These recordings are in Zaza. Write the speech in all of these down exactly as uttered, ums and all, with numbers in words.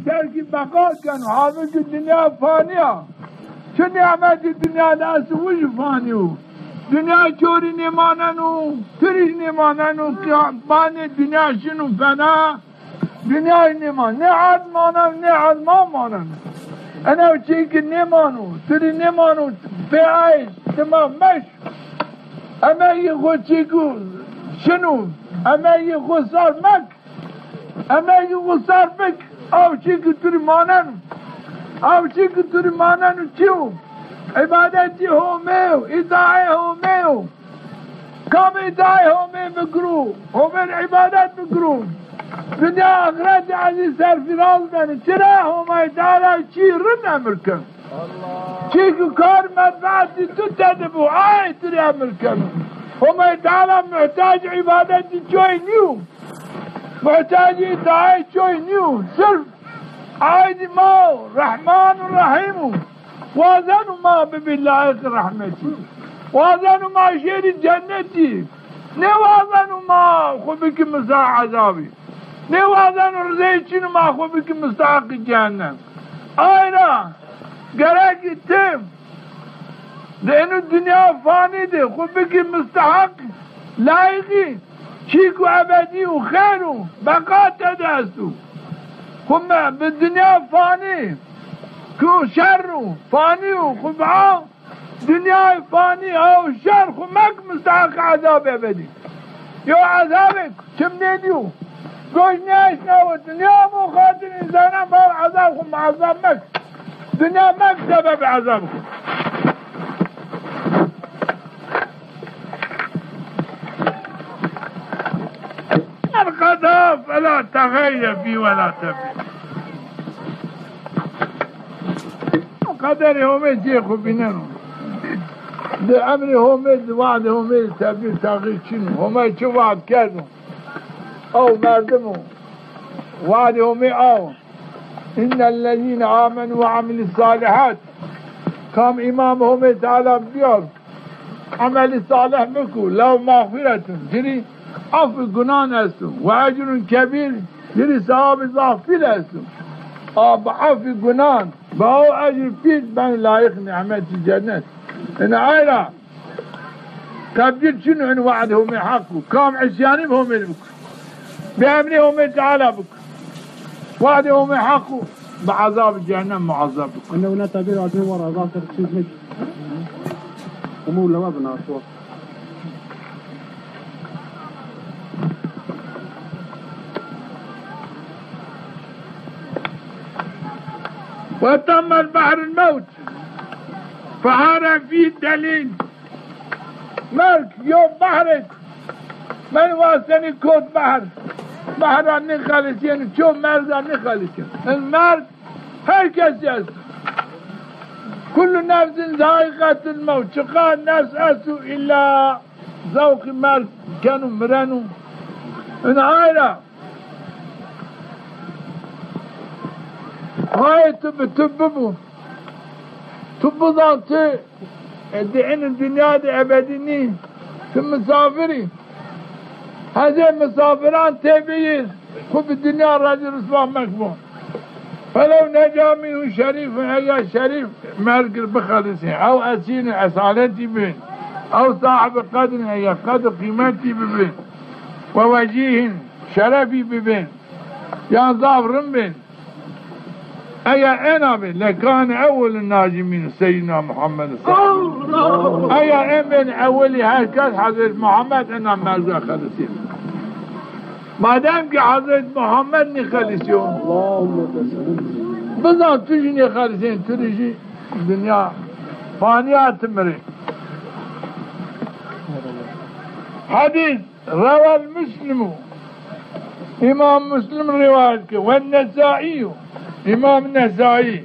Terkî beqa keno, halbukî dinya fanî ya. Çi nîmetî dinya de esto, o jî fanî yo. Dinya çorî nêmaneno, tirî nêmaneno, qîya-, banê dinya şino fena, dinya nêman. Nê erd maneno, nê erd ma maneno. Eno çî ki nêmano, tirî nêmano, pê ay dima meş. Emegî xo çî ki şino, emegî xo sar mek. Emegî xo sar bik, aw çî ki tu rî maneno. Aw çî ki tu rî maneno çi yo? Îbadetî Homê yo, îtaê Homê yo. Kam îtaê Homê bikiro, Homê rê îbadet bikiro, dinya axretî ezîz serfîraz beno. Çira? Homay Teala çî rind emir keno. Çî ki kar menfeetî tu tede bo, aye tu rê emir keno. Homay Teala muhtacî îbadetî çoy nîyo. Muhtacî îtaê çoy nîyo. Sirf aydî ma o, Rehman û Rehîm o. Wazeno ma bibî layiqî rehmetî. Wazeno ma şêrî cennetî. Nêwazeno ma xwu bikî mistahaq ezabî. Nêwazeno rizeyê çin o ma xwu bikî mistahaqî cehennem. Ay ra gerek î ti di eno dinya fanî de xwu bikî mistahaq, layiqî çî ku ebedî û xeyr û beqa tede esto. Xwu me bi dinya fanî ku şer o, fanî o, xwu bia dinyayê fanî aw şer, xwu mek mistahaq ezabê ebedî. Yo ezabêk çim nêdîyo, goş nêeşnawo, dinya bo xatir însanan, baw ezab xwu muezab mek. Dinya mek sebebê ezab xwu. القضاء فلا تغير فيه ولا تبديل. Qederê Homê cê xwu vîneno. Di emrê Homê, di we'dê Homê tebdîl texyîr çin o. Homay çi we'd kerdo, aw merdim o. We'dê Homê aw. إن الذين آمنوا وعملوا الصالحات. Kam îman bi Homê Teala biyar, emelî salih biko, لهم مغفرة, ci rî efwî gunan esto. وأجر كبير, ci rî sewabî zaf pîl esto. A bi efwî gunan, bi aw ecr pîl ben layiq nîmetî cennet. Ina ay ra tebdîl çin o, in we'dê Homê heq o. Kam îsyanî bi Homê biko, bi emrê Homê Teala biko, we'dê Homê heq o, bi ezabê cehennem muezab biko. Ene wina tebîr adê war azab ser çîz mek. Umu lewa bina aswa. وتم البحر الموت فحار فيه الدليل. Merg yo behrêk. Mend wastenî kot behr. Behr ra nêxelisîyeno, ço merg ra nêxelisîyeno. In merg her kesî esto. كل نفس ذائقة الموت. Çiqa nefs esto îlla zewqî merg keno, mireno. Ina ay ra hayê tu bi tu bibo. Tu bizan tu, e, di ino dinya de ebedî nî. Tu misafir î. Hezê misafiran têbîyî, xwu bi dinya rezîl riswa mekbo. فلو نجا منه شريف, eger şerîf merg ir bixelisî, ew esîlî esaletî bi, ew sahibî qedrî, eger qedr qîmetî bibi, ووجيه, şerefî bibi, yan zaf rind bin, eger ena bi, لكان أول الناجين سيدنا محمد صلى الله عليه وسلم. Eger en bên ewilî her kes Hezret Muhammed ena merg ra xelisî. Madem ki Hezret Muhammed nêxelisîyo, bizan tu jî nêxelisîyên, tu rê jî dinya fanîya, tu mirê. Hedîs. رواه مسلم, Îmam Muslim rîwayet ke, والنسائي, Îmam Nesaî,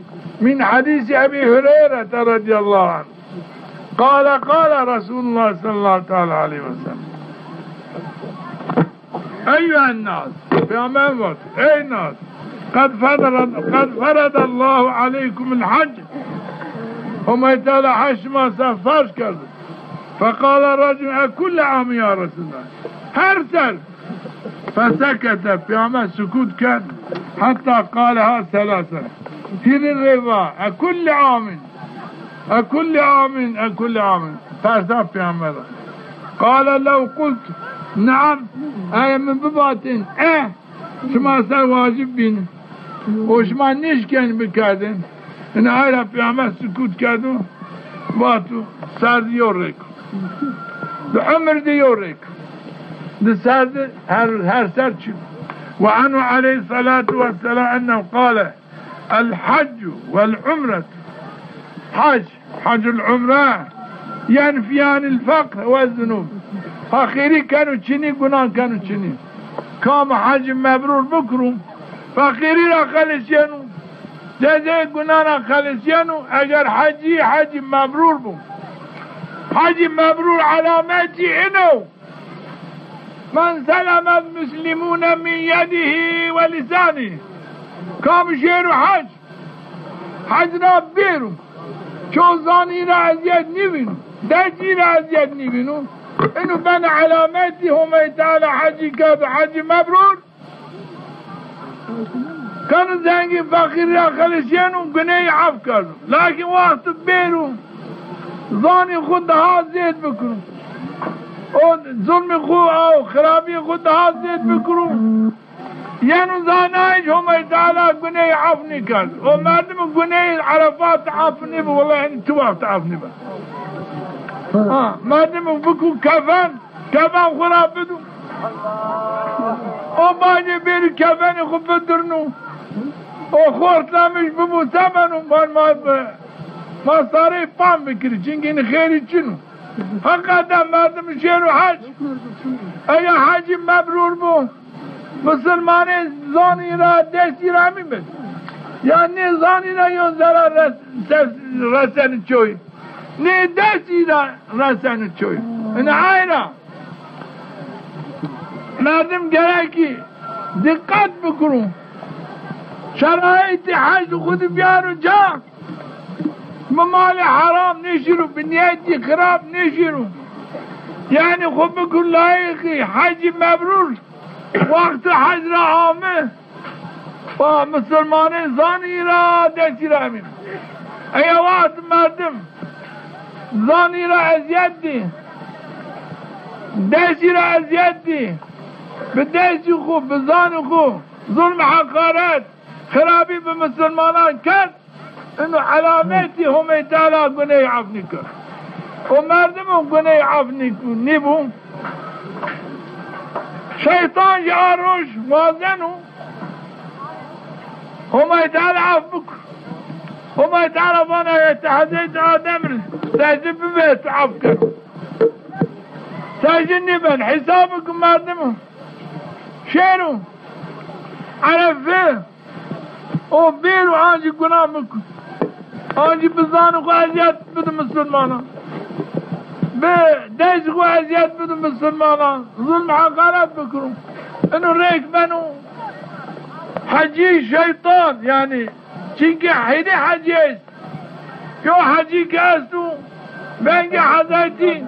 من حديث أبي هريرة رضي الله عنه قال قال رسول الله صلى الله تعالى عليه وسلم. أيها الناس, Peyxamber vat, ey nas, قد فرض, قد فرض الله عليكم الحج. Homay Teala hec şima ser ferz kerdo. فقال رجل أكل عام يا رسول الله. Her ser Fesekete, Peyxamber sukut kerd, hetta qaleha selase. Hîrê rê va, e kulli amin, e kulli amin, e kulli amin. Persa Peyxamber ra. Qale lew qultu neam, eger mi bivatên e, şima ser wacib bîn û şima nêşkenî bikerdên. Ina ay ra Peyxamber sukut kerdo, vato, ser di yo rêk o. Di umir di yo rêk o. Di ser di her, her ser çin o. Ve anhu aleyhî salatu vesselam ennehu qale, el haccu vel umretu. Hac, hacul umre, yenfiyanil feqr ve zunub. Feqîrî keno çinî, gunan keno çinî. Kam hacî mebrûr bikiro, feqîrî ra xelisîyeno, cezayê gunan ra xelisîyeno, eger hecî, hecî mebrûr bo. Hecî mebrûr elametî ino. Men selemel muslimûne min yedihî ve lisanî. Kam şêro hec, hec ra bêro, ço zanî ra ezîyet nîvîno, destî ra ezîyet nîvîno. Ino beno elametî Homey Teala hecî kerdo, hecî mebrûr. Keno zengî, feqîrî ra xelisîyeno, guneyî ef kerdo. Lakin wexto bêro, zanî xwu daha zêd bikiro. O zulmî xwu, o xirabî xwu daha zêd bikiro. Yeno zanayîş Homay Teala guneyî ef nêkerd. O merdimî guneyî Erefat ef nêbi, wellahî henî tu wext ef nêbi. Ha, merdimî bikû kefen, kefen xwu ra bido. O bacê bêrî kefenê xwu bidirno. O xortlamiş bibo, se beno? Ma, ma, ma sareyê pan bikirî, çimkî înî xêrî çin o. Heqeten merdim şêro hec. Eger hecî mebrûr bo, misilmanê zanî ra, destî ra hemî bin. Ya nê zanî ra yo zerar res-, ses-, reseno çoy, nê destî ra reseno çoy. Ina ay ra merdim gerekî dîqet bikiro. Şeraîtê hec xwu de biyaro ca. Bi malê heram nêşîro, bi nîyetî xirab nêşîro. Yanî xwu bikir layîqî hecî mebrûr. Wextê hec ra ame, wa misilmanê zanî ra, destî ra hemî. Eya wext merdim zanî ra ezîyet dî, destî ra ezîyet dî, bi destî xwu, bi zanî xwu zulm, heqaret, xirabî bi misilmanan kerd, ino elametî Homey Teala guneyî ef nîkir. O merdimo guneyî ef nî-, nîbo. Şeytan jî a roj wazeno Homay Teala ef bikir. Homay Teala vana, eger ti Hezretî Adem rê secde bibê, tu ef keno. Secde nêbeno, hesabê ke merdimo şêro Erefe, o bêro ancî guna bikiro. Ancî bi zanî xwu ezîyet bido misilmanan. Bi destî xwu ezîyet bido misilmanan. Zulm, heqaret bikiro. Ino rêk beno hecî şeytan, yanî, çimkî hîrê hecî est. Yo hecî ke esto, vengê Hezretî,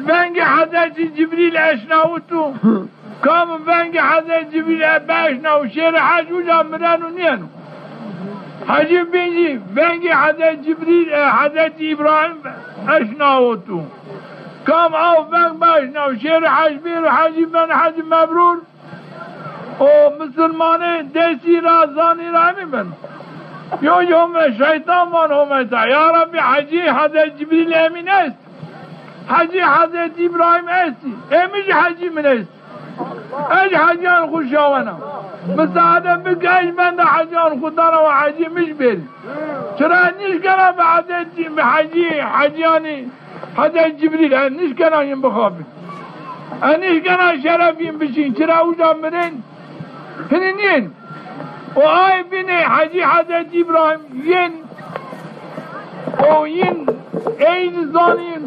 vengê Hezretî Cibrîl eşnawito. Kam vengê Hezretî Cibrîl e-, bieşnawo, şêrê hec uca mireno nîyeno. Hecî bîn zî vengê Hezretî Cibrîl, e, Hezretî Îbrahîm eşnawito. Kam aw veng bieşnawo, şêrê hec bêro, hecî beno hecî mebrûr. O misilmanê destî ra, zanî ra hemî beno. Yo, yo, me şeytan vano Homay Teala, ya Rebbî, hecî Hezret Cibrîl Emîn est. Hecî Hezret Îbrahîm estî. Ê mi jî hecî min est. Ez hecîyan xwu şawena. Misaade bike, ez benda hecîyan xwu dana, wa hecî mi jî bêrî. Çira nîşkena bi Hezret, bi hecî, hecîyanî Hezret Cibrîl, e, nîşkena yin bixapî. E, nîşkena şeref yin bişîn, çira uca mirên hinî nîyên. O ay bînê hecî Hezret Îbrahîm yên, o yin ey zî zanîn,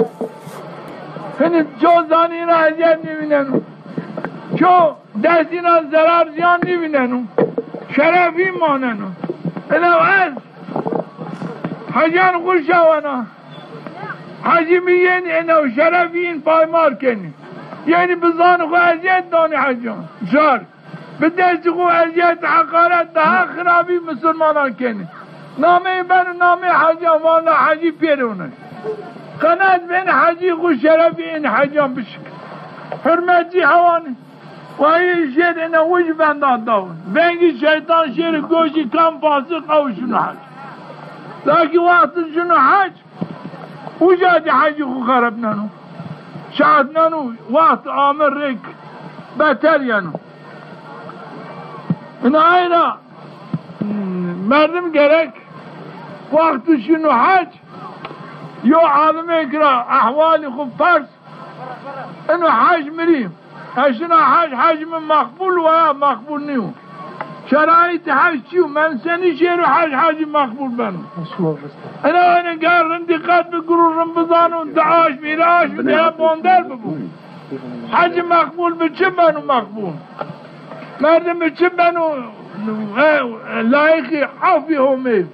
hinî ço zanîn ra ezîyet nêvîneno. Ço destî ra zerar zîyan nêvîneno. Şeref yin maneno. Ina ez hecîyan xwu şawena. Hecî mi yên ena şeref yin paymar kenî. Yenî bi zanê xo ezîyet danê hecîyan. Çar. Bi destê xo ezîyet, heqaret, daha xirabî misilmanan kenê. Nameyê beno nameyê hecîyan, vana hecî pêrone. Qenaet benê hecî xo şerefê ên hecîyan bişik. Hurmetî hewanê. Wayî şêr ina wij venda dawin. Vengî şeytan şêrê goşî kam fasiq ew şino hec. Lakî wextî şino hec, uca de hecî xo xerepneno. Şaxneno, wext ame rêk beter yeno. Ina ay ra merdim gerek wextî şino hec, yo alimêk ra ehwalî xo pers, ino hec mi rî. Ez şina hec, hec mi meqbul wa ya meqbul nîyo? Şeraîtê hec çi yo? Mend senî şêro hec, hecî meqbul beno? Ina, ina ger rind dîqet bikiro, rind bizano, di aşm, hîrê aşm gere bonder bibo. Hecî meqbul bi çi beno meqbul? Merdimî çi beno, e, layîqî afwî Homê?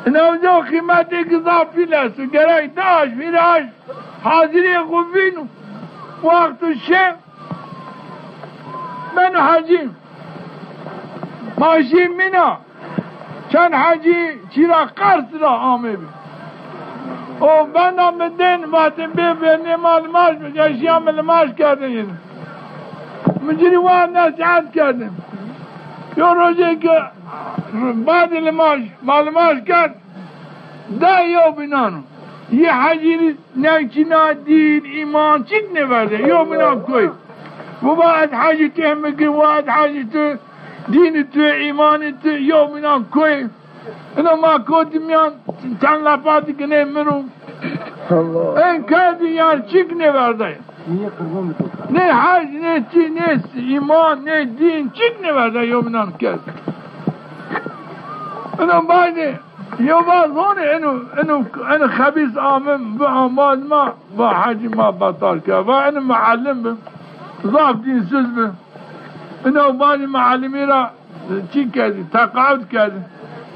Ina uca qîmetêkî zaf pîl esto. Gerek di aşm, hîrê aşm hazirîyê xo vîno. Wexto şê beno hecî. Ma şî Mîna. Çend hecî çîra Qers ra amebî. O benda mi dên, vatê bê vernê ma limaj bike, şîya mi limaj kerdin yîn. Mi ci rî wa nesîhet kerdin. Yo rojêk badê limaj, ma limaj kerd. Da yewbînan o. Yê hecî rî newçîna dîn, îman, çik nêverde. Yewbînan koy. Biba ez hecî tu hemikî, wa ez hecî tu, dînî tu, îmanî tu, yewbînan koy. Ina ma kotî mîyan, çend lefatî ginê mi ro. Allah. En kerdî yan çik nêverde. Nê hec, nê çî, nê îman, nê dîn, çik nêverde yewbînan kerd. Ina baydê yo va zonê eno, eno, eno xebîs ame, bi amad ma, va hecî ma betal kerd. Va eno muallim bi, zaf dînsiz bi. Ino banî muallimî ra çî kerdî, teqawud kerdî.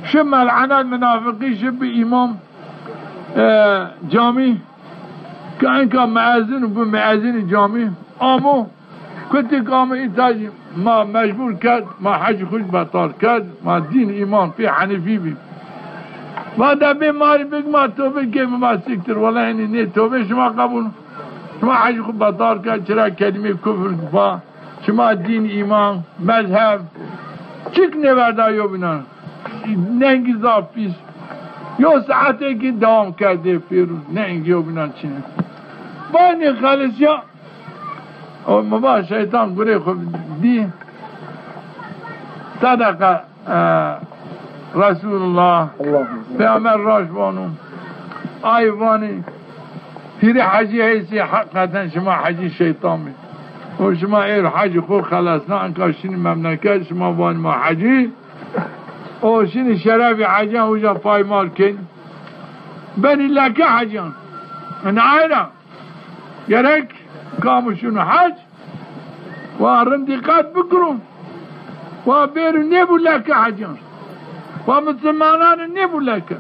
Şi mel'enet munafiqî, şi bi îmam, e, camî, ke enka muezzin û bi muezzinî camî amo. Kutik amo îta jî ma mecbur kerd, ma hecî xwu jî betal kerd, ma dîn îman pê henîfî bî. Va de bê ma rî bik ma tobe kê, ma siktir, wela enî nê tobe şima qebul. Şima hecî xwu betal kerd, çira kelîmê kufr va. Şima dîn, îman, mezheb, çik nêverda yewbînan. Nengî zaf pîs. Yo saetêkî dewam kerdê pêro. Nengî yewbînan çine. Banî xelisîya. O mi va şeytan gurê xwu dî. Sedeqe, e, Resulullah. Allahümme. Peyxamber raşt vano. Ay vanî. Hîrê hecî heysî, heqîqeten şima hecî şeytan bî. O şima êr hecî xwu xelesna, enka şinî memleket, şima vanî ma hecî. O şinî şerefî hecîyan uca paymal kên. Benî leke hecîyan. Ina ay ra gerek kam şino hec, wa rind dîqet bikiro. Wa bêro nêbo leke hecîyan. Wa misilmanan nêbo leke.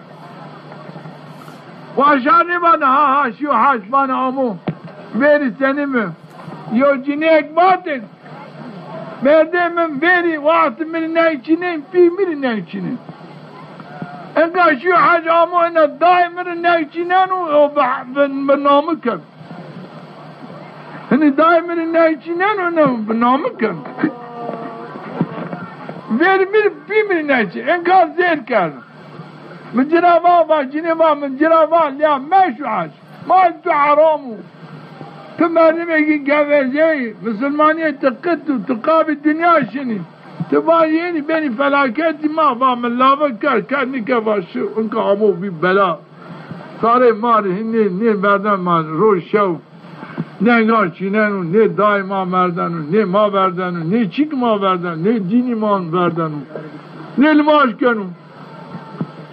Wa şar nêvana ha ha şîyo hec, vana amo. Verî senî mi? Yo cinêk vatên. Merdê min verî wextî mi rî neng çînên, pî mi rî neng çînên. Enka şîyo hec amo, ena dayê mi rî neng çîneno, o bi, bi, bi nami ken. Hinî dayê mi rî neng çîneno, ena bi nami ken. Verî mi rî, pî mi rî neng çî. Enka zêr kerd. Mi ci ra va, va, cinê va, mi ci ra va, lîya meşo hec. Ma tu heram o. Tu merdimêkî gevezeyî, misilmanîyê tu qit û tu qabî dinya şinî. Tu va yenî benî felaketî ma, va mi lave kerd, kerd nîke va şi, inka amo bî bela. Sarê ma rê hin nê, nê verden ma roj şew. Nengan çîneno, nê dayê ma merdeno, nê ma verdeno, nê çîk ma verdeno, nê dînî ma verdeno. Nê limaj keno.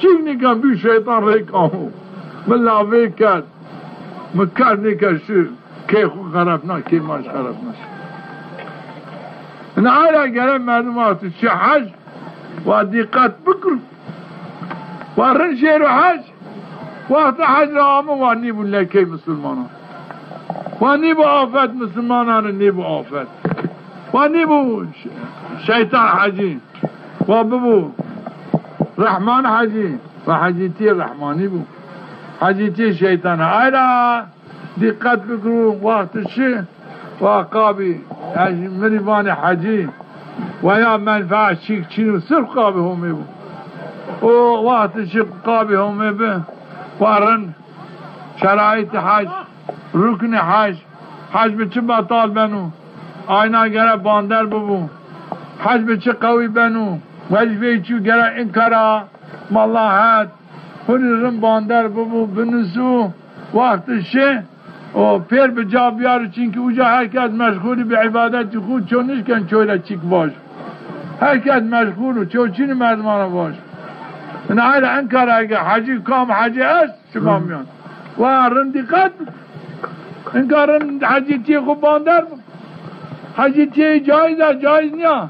Çîk nîken bî şeytan rêk amo. Mi lavê kerd. Mi kerd nêkerd şi kê xwu xerepna, kê ma jî xerepna. Ina ay ra gere merdim wextî şi hec, wa dîqet bikir. Wa rind şêro hec. Wextê hec ra amo wa nîbû lekey misilmanan. Wa nîbû afet, musulmanan rê nîbû afet. Wa nîbû ş-, şeytan hecî. Wa bibû Rehman hecî. Wa hecîtîyê Rehmanî bû. Hecîtîyê şeytan. Ay ra dîqet bikirû, wextî şi, wa qabî, ez mi rî vanê hecî, wa ya menfeet çîk çin û sirf qabî Homê bû. O wextî şi qabî Homê bi, wa rind şeraîtê hec, ruknê hec, hec bi çi betal beno, ayna gere bander bibû, hec bi çi qewî beno, wezîfeyê çi gere inkara, mala het, hurî rind bander bibû, binusû, wextî şi, o pêr bi ca biyarû, çimkî uca her kes meşxulî bi îbadetî xwu, ço nişken çoy ra çîk vaj. Her kes meşxul û, ço çinî merdiman ra vaj. Ina ay ra inkara ke hecî kam hecî est, şima miyan. Wa rind dîqet. Inka rind hecîtîyê xwu bander bi. Hecîtîyê caiz a, caiz nîya.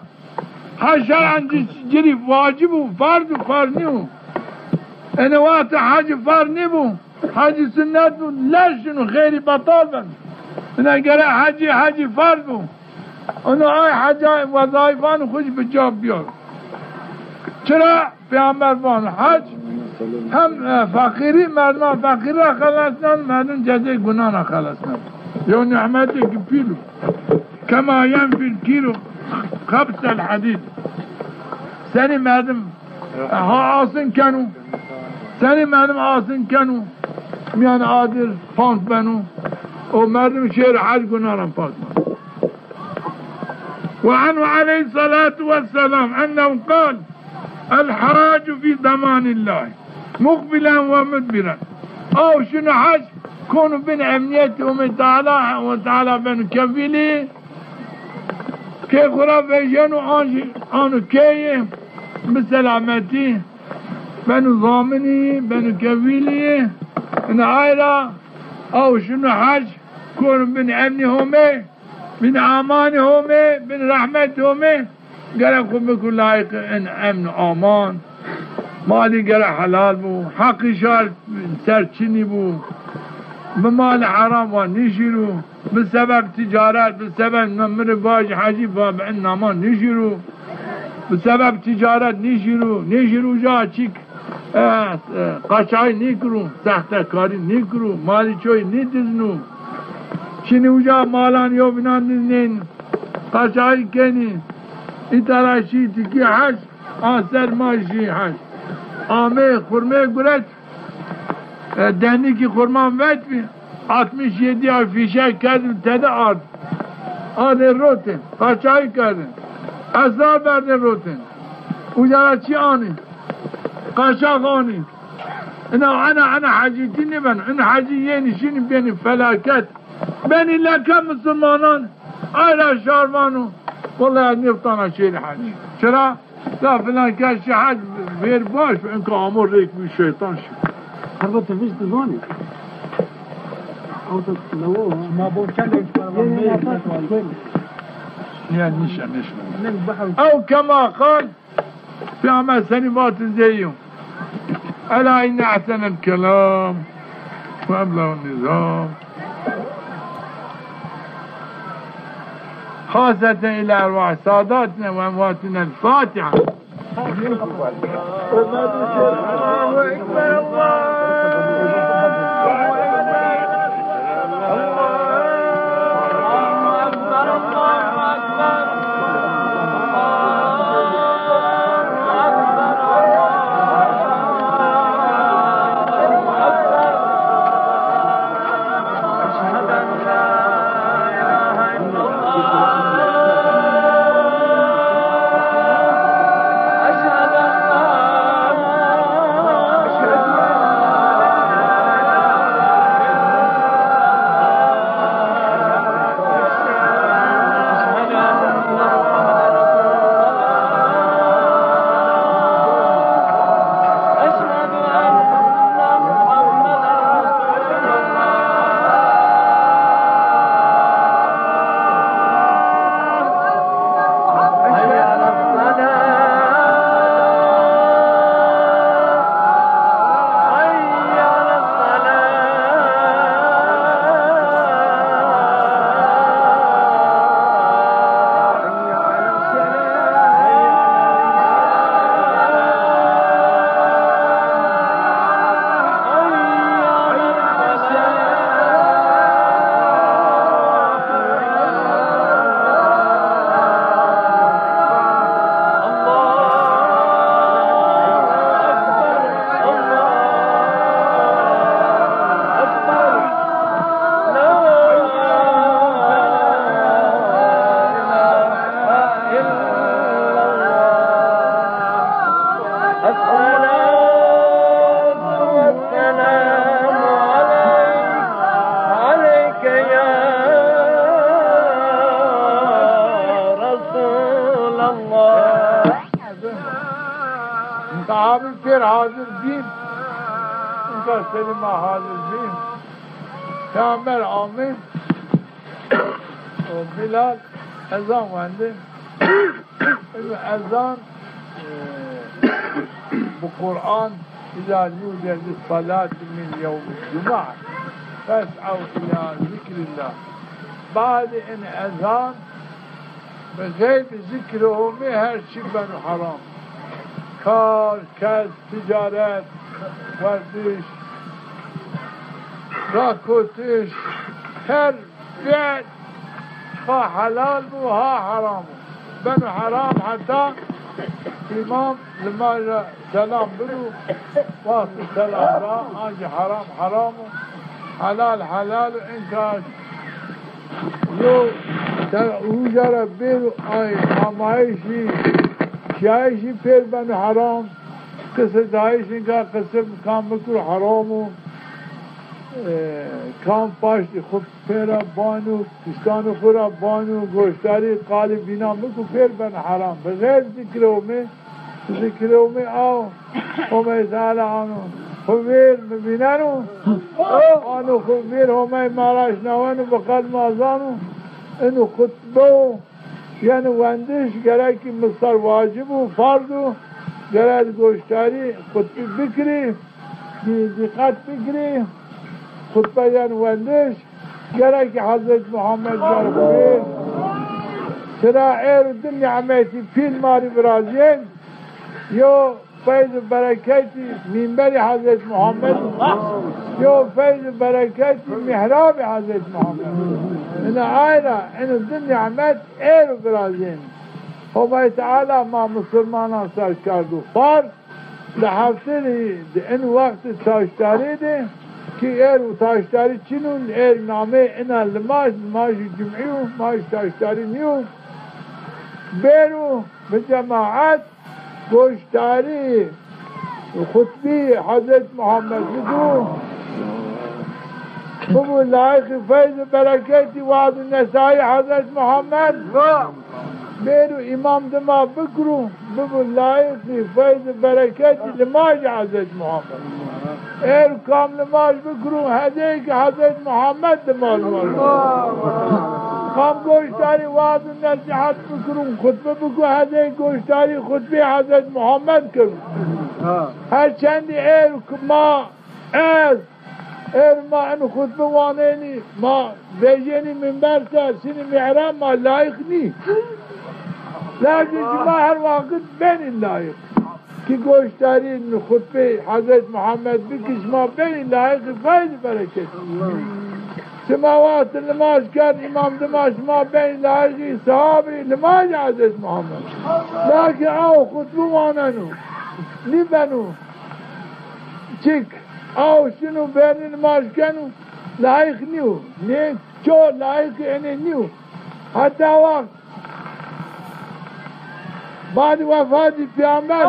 Hec şer'an ci, ci rî wacib û ferz û ferz nîyo. Ene wextê hecî ferz nîbû, hecî sunnet bû, leş şino, xeyrî betal ben. Ina gere hecî, hecî ferz bû. Ina ay heca wezayîfan xwu jî bi ca biyar. Çira? Peyxamber vano, hec hem, e, feqîrî, merdiman feqîrî ra xelesnen, merdim cezê gunan ra xelesnen. Yew nîmetêkî pîl o. Kema yenfîl kîru xebsel hedîd. Senî merdim, e, ha asin keno. Senî merdim asin keno. Mîyan adir pank beno. O merdim şêr hec gunan ra pak beno. Ve anhu aleyhissalatu vesselam ennehu qal, el hacu fi damanillah, muqbilen ve mudbiren. Aw şino hec, kono bin emniyetî Homê Teala, ve Teala beno kefîlî, kê xwu ra vejeno, an jî ano keyî, bi selametî, beno zaminî, beno kefîlî. Ina ay ra, aw şino hec, kono bin emnî Homê, bin amanî Homê, bin rehmetî Homê, gere xwu biko layiqê in emn û aman. Malî gere helal bo, heqî şar ser çinî bo. Bi malê heram wa nîşîro. Bi sebeb tîcaret, bi sebeb mi rê vajî hecî va bi in naman nîşîro. Bi sebeb tîcaret nîşîro, nîşîro uca çîk. E, e, qaçaxî nîkiro, sextekarî nîkiro, malî çoyî nîdizno. Çinî uca malan yewbînan diznên, qaçaxî kenî. Îta ra şî tikî hec, a ser ma şî hec. Amê xurmê guret, e, dendikî xurman vetbî. Altmış yedi ay fîşek kerdin, tede ard. Ardê rotên, qaçaxî kerdin. Esrar berdên rotên. Uca ra çi anî? Qaçax anî. Ina, ina, ina hecîtî nêbeno. Ina hecî yenî şinî benî felaket. Benî leke musulmanan. Ay ra şar vano. Wellahî ez nêftana şêrî hec. Çira? La filan kes şi hec vêr baş, inka amo rêk bî şeytan şi. Herba ti vij ti zanî. Awta lewo. Ma bo kele. Yeni nefes. Ya nişe nişe. Ew kema qal, Peyxamber senî vatî zeyî yo. Ela inne ehsenel kelam ve eblagun nizam. Xaseten ila erwah sadatina ve emwatina el Fatiha. Allahu Ekber, Allahu Ekber. Sahabî pêr hazir bîn. Înka serî ma hazir bîn. Peyxamber amê. O Bilal ezan wendê. Ino ezan, e, bi Quran, "Îza nûdiye lis-salati min yewmil cum'a fes'ew îla zikrillah." Badê in ezan, bi xeyrî zikrê Homê her çî beno heram. Kar, kes, ticaret, werdiş, rakotiş, her fiil ha helal bo, ha heram bo. Beno heram heta îmam limaj ra selam bido, wextê selam ra, ancî heram heram o, helal helal o, înka yo te uca ra bêro ay amayîşî, şiyayîşî pêr beno heram, qise dayîş înka qise kam bikiro heram o. E, kam paştê xwu pê ra bano, piştanê xwu ra bano, goştarî qalê bînan biko pêr beno heram. Bi xeyr zikrê Homê, zikrê Homê aw, Homey Teala ano xwu vêr mi vîneno, ano xwu vêr Homey ma ra eşnaweno, bi qal ma zano, ino xutbe o. Yanî wendiş gerekî mi ser wacib û farz o, gerek goşdarî xutbe bikirî, dî-, dîqet bikirî, xutbe yanî wendiş gerekî Hezret Muhammed gerek bê. Çira êr di nîmetî pîl ma rê virazîyên, yo feyz û bereketî mînberî Hezret Muhammed, yo feyz û bereketî mîhrabî Hezret Muhammed. Ina ay ra, ina di nîmet êro virazên. Homay Teala ma musulmanan ser kerdo farz, di heftê de, di in wextê taştarî de, ki êro taştarî çin o, êr namê ina limaj, limajî cum'î yo, limaj taştarî nîyo. Bêro bi cemaet, goşdarî xutbî Hezret Muhammed bido. Bibo layiqî feyz û bereketî we'd û nesayî Hezret Muhammed. Bêro îmam dima bikiro, bibo layiqî feyz û bereketî limajî Hezret Muhammed. Êr kam limaj bikiro, hedêkî Hezret Muhammed dima limaj. Kam goşdarî we'd û nesîhet bikiro, xutbe biko, hedêkî goşdarî xutbê Hezret Muhammed kiro. Her çendî êr ma ez, êr ma eno xutbe wanenî, ma vejênî mînber ser, şinî mîhrab, ma layiq nî. Lakin şima her waqit benî layiq. Ki goşdarî xutbê Hezret Muhammed bikî, şima benî layiqî feyz û bereket. Şima wextê limaj kerd, îmam dima, şima benî layiqî sehabî limajî Hezret Muhammed. Lakin aw xutbe waneno, nîbeno. Çik, aw şino vernî limaj keno, layiq nîyo. Nê ço layiqî enê nîyo. Heta wext badî wefatî Peyxamber,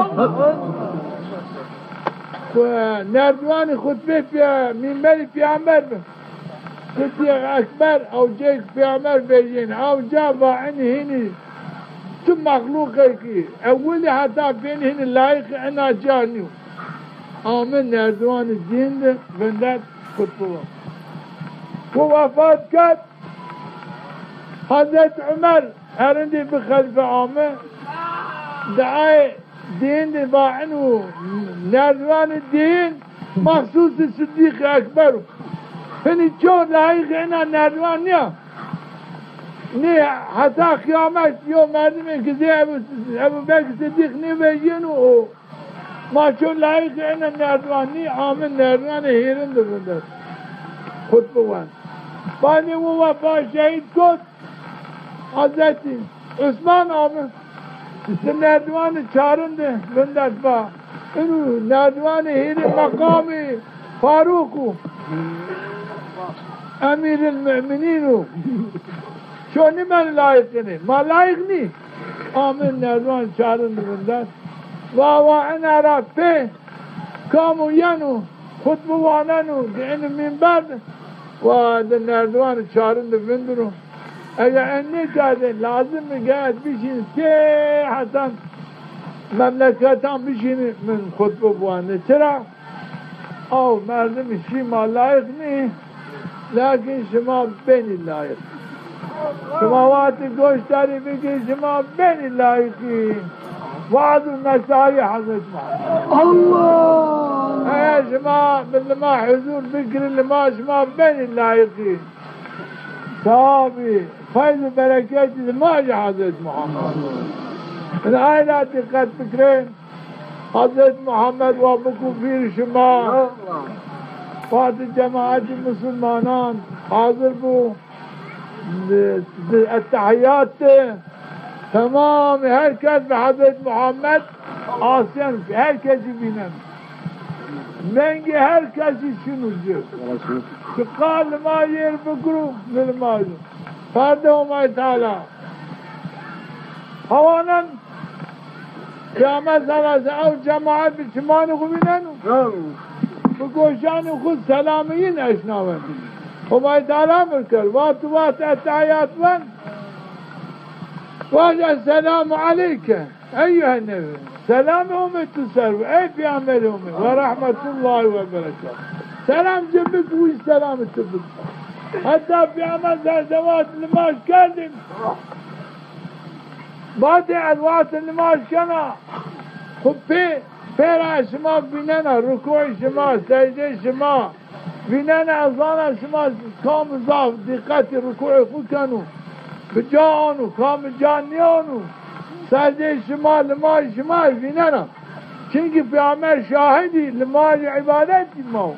nerdiwanî xutbê pê-, mînberî Peyxamber bi. Sidîq Ekber, ew cêk Peyxamber vejîyêne. Ew ca va inî hînî tu mexlûqêkî ewilî heta pênî hînî layiqî ina ca nîyo. Ame nerdiwanî dîn de vindet xutbe wa. Ku wefat kerd, Hezret Umer herindî bi xelîfe ame, diayê dîn de va ino nerdiwanî dîn mexsûsî Sidîq Ekber o. Hinî ço layiqî ina nerdiwan nîya. Nî heta qiyamet yo merdimê ki zê Ebu, Ebu Bekir Sidîq nîvejîyeno o. Ma ço layiqî ena nerdiwan nî, ame nerdiwanê hîrin de vindet. Xutbe wend. Badê wo wefa şehîd kot, Hezretî Usman ame, di nerdiwanê çarin de vindet va, ino nerdiwanê hîrin meqamê Farûq o, Emîril Mu'minîn o. Ço nîben layiqî nê. Ma layiq nî. Ame nerdiwan çarin de vindet. Va, wa ena ra pê kamo yeno, xutbe waneno, di eni mînber de, wa di nerdiwanê çarin de vindiro. Eger ez nêkerdên, lazim mi ke ez bişînim tê hetan memleketan bişînim, min xutbe biwanî. Çira? Aw merdimî şîma layîq nî, lakin şima benî layîq. Şima wextî goşdarî bikî, şima benî layîqî. Vaaz û nesayî Hezret Muhammed. Allah! Eger şima bi lima huzur bikirî, lima şima benî layîqî. Sewabî, feyz û bereketî limajî Hezret Muhammed. Ina ay ra dîqet bikirên. Hezret Muhammed wa biku vîr şima. Wextî cemaetî musulmanan hazir bu, di, di ettehiyat de temamî her kes bi Hezret Muhammed asyen, her kesî vînen. Vengê her kesî şinu ci. Çiqa limajêr bikuru, nilmaju. Perde Homay Teala. Hawanan Peyxamber sallallahu aleyhi ve sellem ew cemaet bi çimanê xwu vîneno. Bi goşanê xwu selamî yin eşnaweno. Homay Teala emir kerd. Wextî wext ettehiyat wen. Vaj, "Esselamu aleyke eyyuhen nebi." Selamê Homê tu ser bi, ey Peyxamberê Homê. "Ve rahmetullahi ve berekatuhu." Selam ci bik, wî selamê tu bik. Heta Peyxamber sallallahu aleyhi ve sellem limaj kerdin. Vatê, ez wextê nimaj kena, xwu pê, pê ra şima vînena, rukûyê şima, secdeyê şima vînena, ez zana şima kam zaf dîqetî rukûyê xwu kenu, bi ca anu, kam bi ca nîyanu, secdeyê şima, limajê şima ez vînena. Çimkî Peyxamber şahidî, limajî îbadetî ma wo.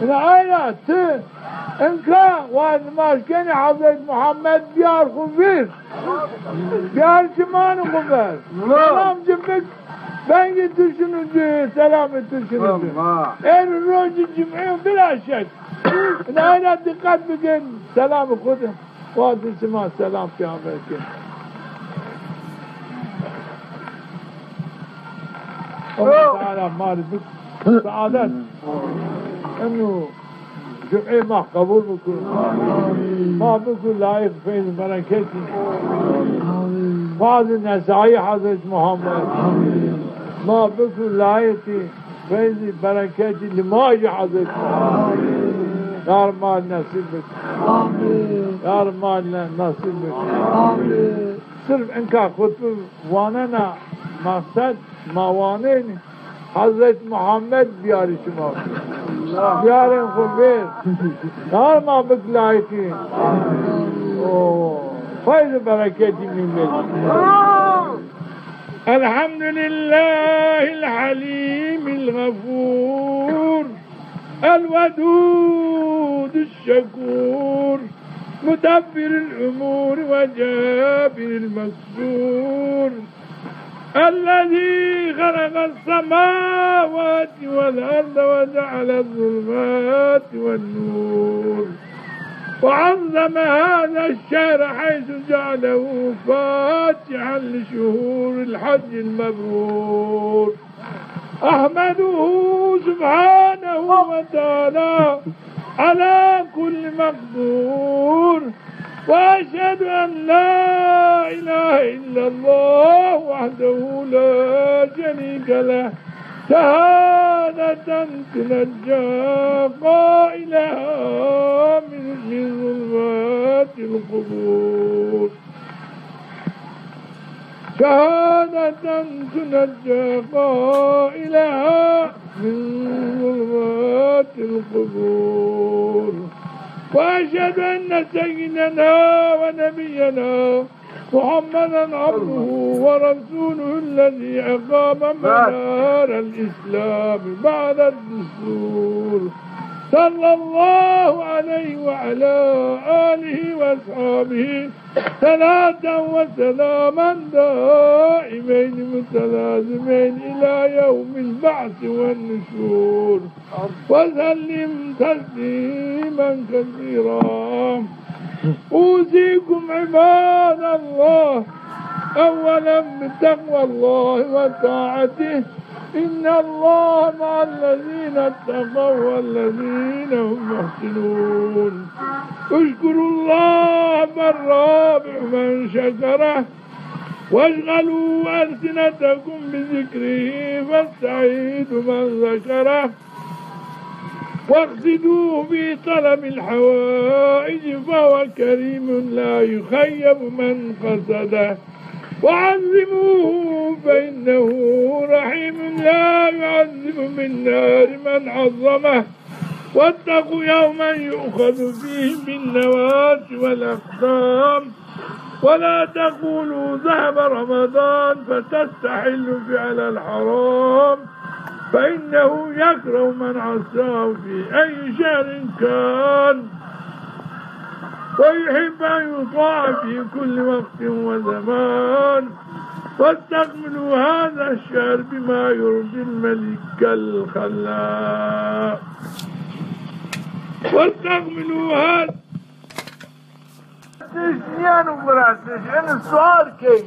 Ina ay ra ti inka wa nimaj kenî, Hezret Muhammed biyar xwu vîr. Biyar çimanê xwu ver. Selam ci bik, vengê tu şinu ci, selamê tu şinu ci. Êr rojî cumî yo bila şek. Ina ay ra dîqet bikin, selamê xwu de. Wazî şima selam peyxamber kên. Allah Teala ma rê bik saadet. Eno cumê ma qebul bikir. Ma bikir layîq feyz bereketî. Wazî nesayî Hezret Muhammed. Ma bikir layîqî feyzî, bereketî, limajî Hezret Muhammed. Amîn. Yar ma nesîb bik. Amîn. Yar ma ne-, nesîb bik. Amîn. Sirf inka xutbe wanena, meqsed ma wanenî, Hezret Muhammed biyarî şima. Biyarên xwu vêr. Yar ma bik layîqî. O, feyz û bereketî mîn bêrî. الحمد لله الحليم الغفور الودود الشكور مدبر الأمور وجابر المكسور الذي خلق السماوات والأرض وجعل الظلمات والنور وعظم هذا الشهر حيث جعله فاتحا لشهور الحج المبرور. أحمده سبحانه وتعالى على كل مقدور، وأشهد أن لا إله إلا الله وحده لا شريك له، شهادة تنجي قائلها من، من ظلمات القبور، شهادة تنجي قائلها من ظلمات القبور. وأشهد أن سيدنا ونبينا محمدا عبده ورسوله الذي أقام منار الإسلام بعد الدستور، صلى الله عليه وعلى آله وأصحابه صلاة وسلاما دائمين متلازمين إلى يوم البعث والنشور. وسلم تسليما كثيرا. أوصيكم عباد الله أولا بتقوى الله وطاعته، إن الله مع الذين اتقوا والذين هم محسنون. اشكروا الله بل رابح من شكره واشغلوا ألسنتكم بذكره فالسعيد من ذكره واقصدوه في طلب الحوائج فهو كريم لا يخيب من قصده وعظموه فإنه رحيم لا يعذب بالنار من عظمه واتقوا يوما يؤخذ فيه بالنواصي والأقدام ولا تقولوا ذهب رمضان فتستحلوا فعل الحرام فإنه يكره من عصاه في أي شهر كان ويحب أن يطاع في كل وقت وزمان واستكملوا هذا الشهر بما يرضي الملك الخلاق واستكملوا هذا Tiş niyeno guretiş, ini sual key.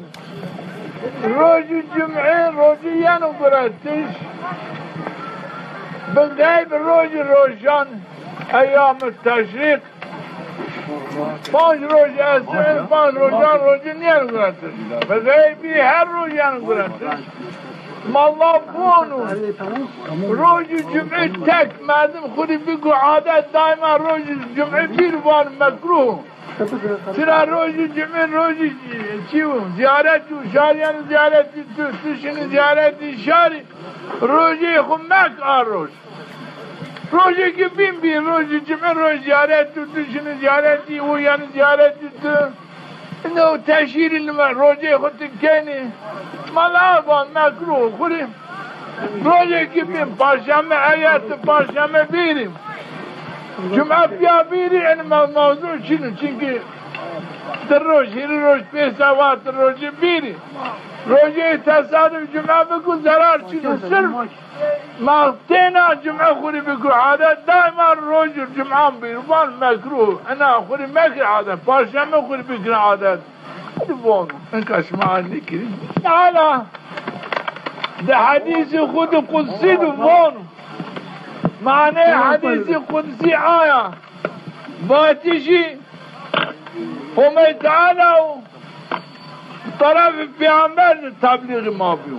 Rojî cum'e, rojî yeno guretiş. Bi xeyb rojî rojan, eyyam-ı teşrik. Panc rojî esir, panc rojan rojî niyeno guretiş. Bi xeybî her roj yeno guretiş. Malla vonu, rojî cum'e tek merdim xwu rê biko adet, daîma rojî cum'e bîr van mekruh. Çira rojî cum'e rojî çi yo? Ziyaret yo, şar yeno ziyaretî tu, tu şinî ziyaretî şarî. Rojê xwu mek a roj. Rojê ki bîn bî, rojî cum'e roj ziyaret tu, tu şinî ziyaretî, o yeno ziyaretî tu. Ino teşhîrî lime rojê xwu ti kenî. Mala van mekruh xwu rê. Rojê ki bîn, parşeme eya ti parşeme bîrî. Cuma pîya bîrî, en me-, mewzu çin o. Çunkî di roj, hîrî roj, pênc sewat rojî bîrî. Rojê tesaduf cuma biko zerar çin o. Sirf Ma têna cum'e xwu rê biko adet, daîma rojî cum'an bîr van mekruh. Ina xwu rê mekir adet, parşeme xwu rê bikir adet. Hadi vonu, inka şima nêkirî. Teala di hedîsî xwu di qudsî di vonu. Manê hedîsî qudsî aya. Vatişî Homay Teala o bi terefê pêxember de teblîxê ma biyo.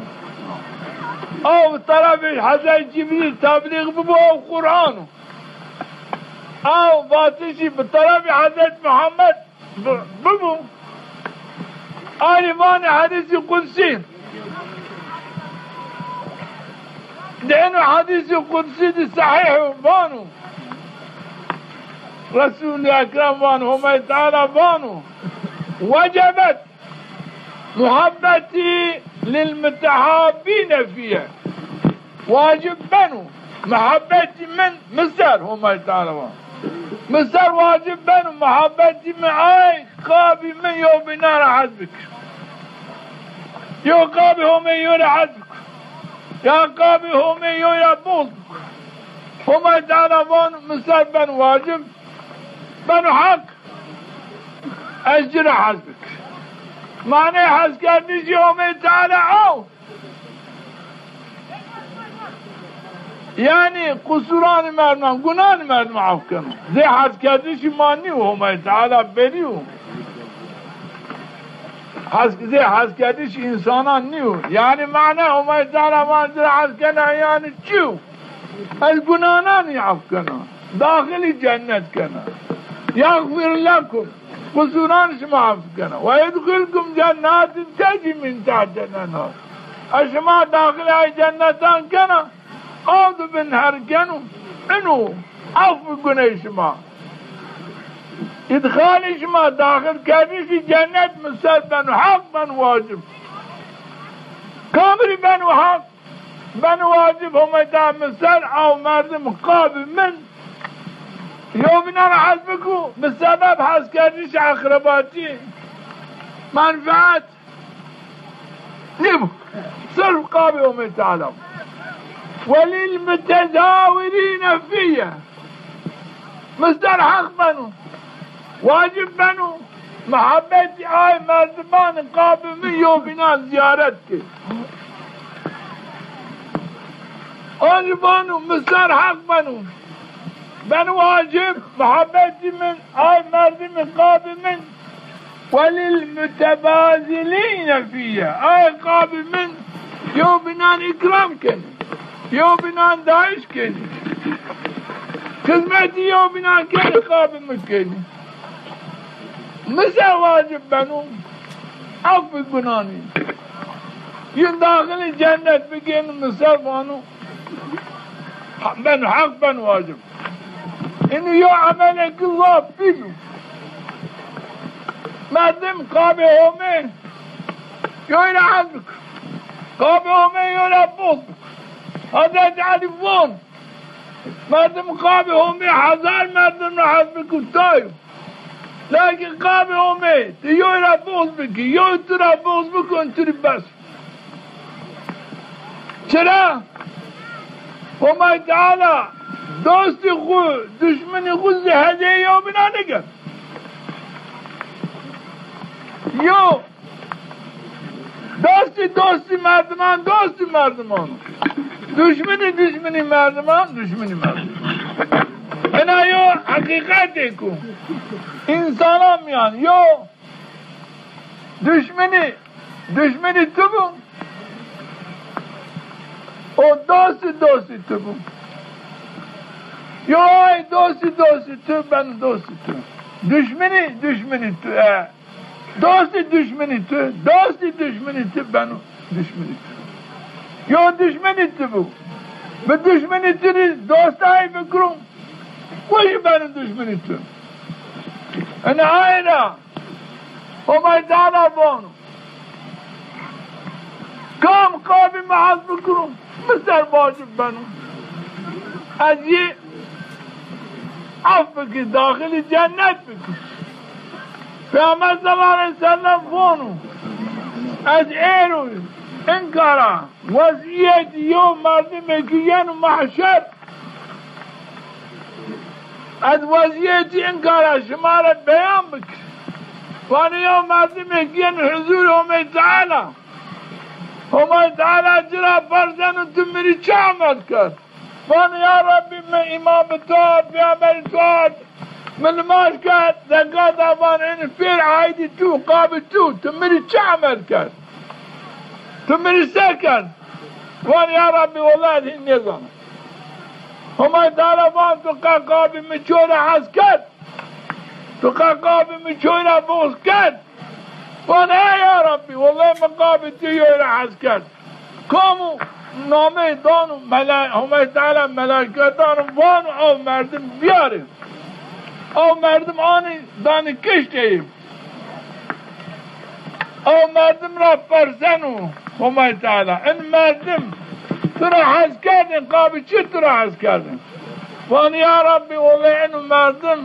Aw bi terefê Hezret Cibrîl teblîx bibo, aw Quran o. Aw vatişî bi terefê Hezret Muhammed bi-, bibo. Arî vanê hedîsî qudsî. Di eno hedîsî qudsî di sehîh o, vano. Resûlî Ekrem vano, Homay Teala vano, "Wecebet muhabbetî lil mutehabbîne fîye." Wacib beno muhabbetî min mi ser, Homay Teala vano. Mi ser wacib beno muhabbetî min ay qabî min yewbînan ra hez bikir. Yew qabî Homê yew ra hez bikir. Ya qabî Homê yew ra buxd bikir. Homay Teala vano, mi ser beno wacib, beno heq, ez ci ra hez bikir. Manê hezkerdişî Homê Teala aw. Yanî qusuranê merdiman, gunanê merdiman af keno. Zê hezkerdişî ma nîyo, Homay Teala berî yo. Hez-, zê hezkerdişî însanan nîyo. Yanî mana Homay Teala ma ci ra hez kena yanî çi yo? Ez gunananî af kena. Daxilî cennet kena. Yexfir lekum. Qusuran şima af kena. Ve yudxilkum cennatin tecrî min tehtihel enhar. Ez şima daxilê ay cennetan kena. Aw di bin her keno. Ino af bi guney şima. Îdxalê şima, daxil kerdişî cennet mi ser beno heq, beno wacib. Kamrî beno heq? Beno wacib Homay Teala mi ser aw merdim qabî min yewbînan ra hez biko, bi sebeb hezkerdişî eqrebatî, menfeet nêbo. Sirf qabî Homay Teala. Welil mutezawirîne fîye. Mi ser heq beno, wacib beno, muhabbetî ay merdimanê qabî mi yewbînan zîyaret kir. Ancî vano, mi ser heq beno. Beno wacib, muhabbetî min, ay merdimî, qabî min, welil mutebazilîne fîye. Ay qabî min, yewbînan îkram kenî, yewbînan dayîş kenî. Xizmetî yewbînan kenî, qabî min kenî. Mi ser wacib beno, af bi gunanî. Yin daxilî cennet bikin, mi ser vano, ha-, ben heq ben wacib. Înî yo emelê ki zaf pîl o. Merdim qabê Homê yoy ra hez bik. Qabê Homê yoy ra boz bik. Hazreti Elî von, merdim qabê Homê hezar merdim ra hez bik, tayo. Lakin qabê Homê ti yoy ra boz bikî, yoy tu ra boz bikon, tu rî bes. Çira? Homay Teala dostî xwu, duşminî xwu zî hezê yewbînan nêkerd. Yo, dostî dostî merdiman, dostî merdiman. Duşminî duşminî merdiman, duşminî merdiman. Ena yo heqîqetêk o. Însanan mîyan yo duşminî, duşminî tu bo. O dostî, dostî tu bo. Yo ay dostî, dostî tu, ben dostî tu. Duşminî, duşminî tu, e. Dostî, duşminî tu, dostî, duşminî tu, ben duşminî tu. Yo duşminî tu bo. Mi duşminî tu rî dostay bikiro. Xwu jî beno duşminî tu. Ena ay ra Homay Teala vano, kam qabî mi hez bikiro, mi ser wacib beno. Ez yî af bikî, daxilî cennet bikî. Peyxamber sallallahu aleyhi ve sellem vano, ez êro inkara wezîyetî yew merdimêkî yeno mehşer, ez wezîyetî inkara şima ra beyan bikir. Vanê yew merdimêkî yeno huzûrê Homay Teala. Homay Teala ci ra perseno, tu mi rî çi emel kerd? Vanê ya Rebbî, mi îman bi to ard, peyxamberî to ard, mi nimaj kerd, zekat da, vanê enî pêr aîdî tu, qabî tu, tu mi rî çi emel kerd? Tu mi rî se kerd? Vanê ya Rebbî, wellahî ez hîn nêzana. Homay Teala van, tu qe qabî mi ço ra hes kerd? Tu qe qabî mi çoy ra boz kerd? Van, ey ya Rebbî, wellahî mi qabî tu yoy ra hes kerd. Kam o nameyê dano mela-, Homay Teala melaîketan vano, aw merdim biyarê. Aw merdim anî danî kiştê yî. Aw merdim ra perseno Homay Teala, in merdim tu ra hes kerdên, qabî çi tu ra hes kerdên? Vanê ya Rebbî, wellahî ino merdim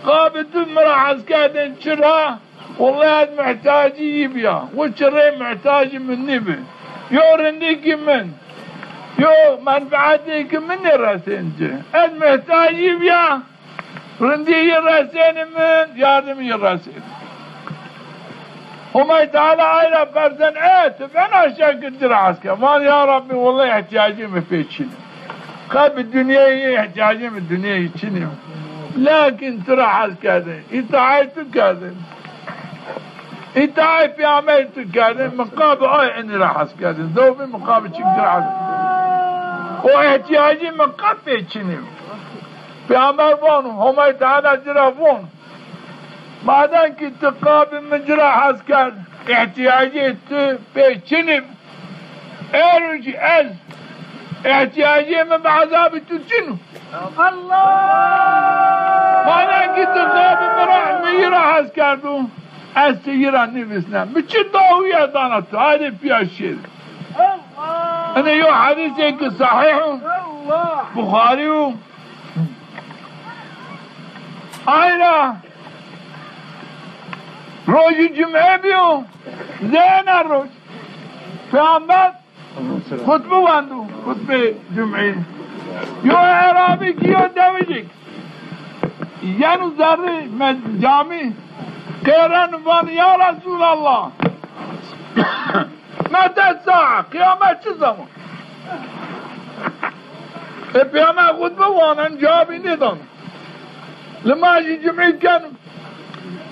qabî tu mi ra hes kerdên, çira? Wellahî ez muhtacî yî bîya. Wi çirê muhtacî mi nîbi. Yo rindîkî min, yo menfeetêkî min nêresên ci. Ez muhtacî bîya. Rindî yî resênî min, yardim yî resênî. Homay Teala ay ra persen, e, ti bena şekir ci ra hes kerd? Van, ya Rebbî, wellahî îhtîyacî mi pê çin î. Qe bi dinyayî îhtîyacî mi dinyayî çin î. Lakin tu ra hes kerdên, îtaayê tu kerdên. Îtaayê peyxamberî tu kerdên, mi qabî ay enî ra hes kerdên. Zewbî mi qabî çik ci ra hes kerdên. O îhtîyacî mi qe pê çin î. Peyxamber vano, Homay Teala ci ra von, madem ki ti qabî mi ci ra hes kerd, îhtîyacê tu pê çin î. Êro jî ez, îhtîyacê mi bi ezabê tu çin o. Allah! Madem ki ti qabî mi ra, mi yî ra hes kerdo, ez ti yî ra nêvêsna. Mi çi dawîye dana tu? Haydê pîya şêrî. Allah! Ene yo hedîsêk sahîh o. Allah! Buxarî yo. Ay ra rojî cumê bîyo, zêna roj. Peyxamber xutbe wendo, xutbê cumê. Yo erabî ki yo dewijêk yeno zerrê me-, camî, qêreno vanê, ya Resûlallah, mete saa, qiyamet çi zeman? E, Peyxamber xutbe wanen, cewabî nêdan. Limajî cumî keno.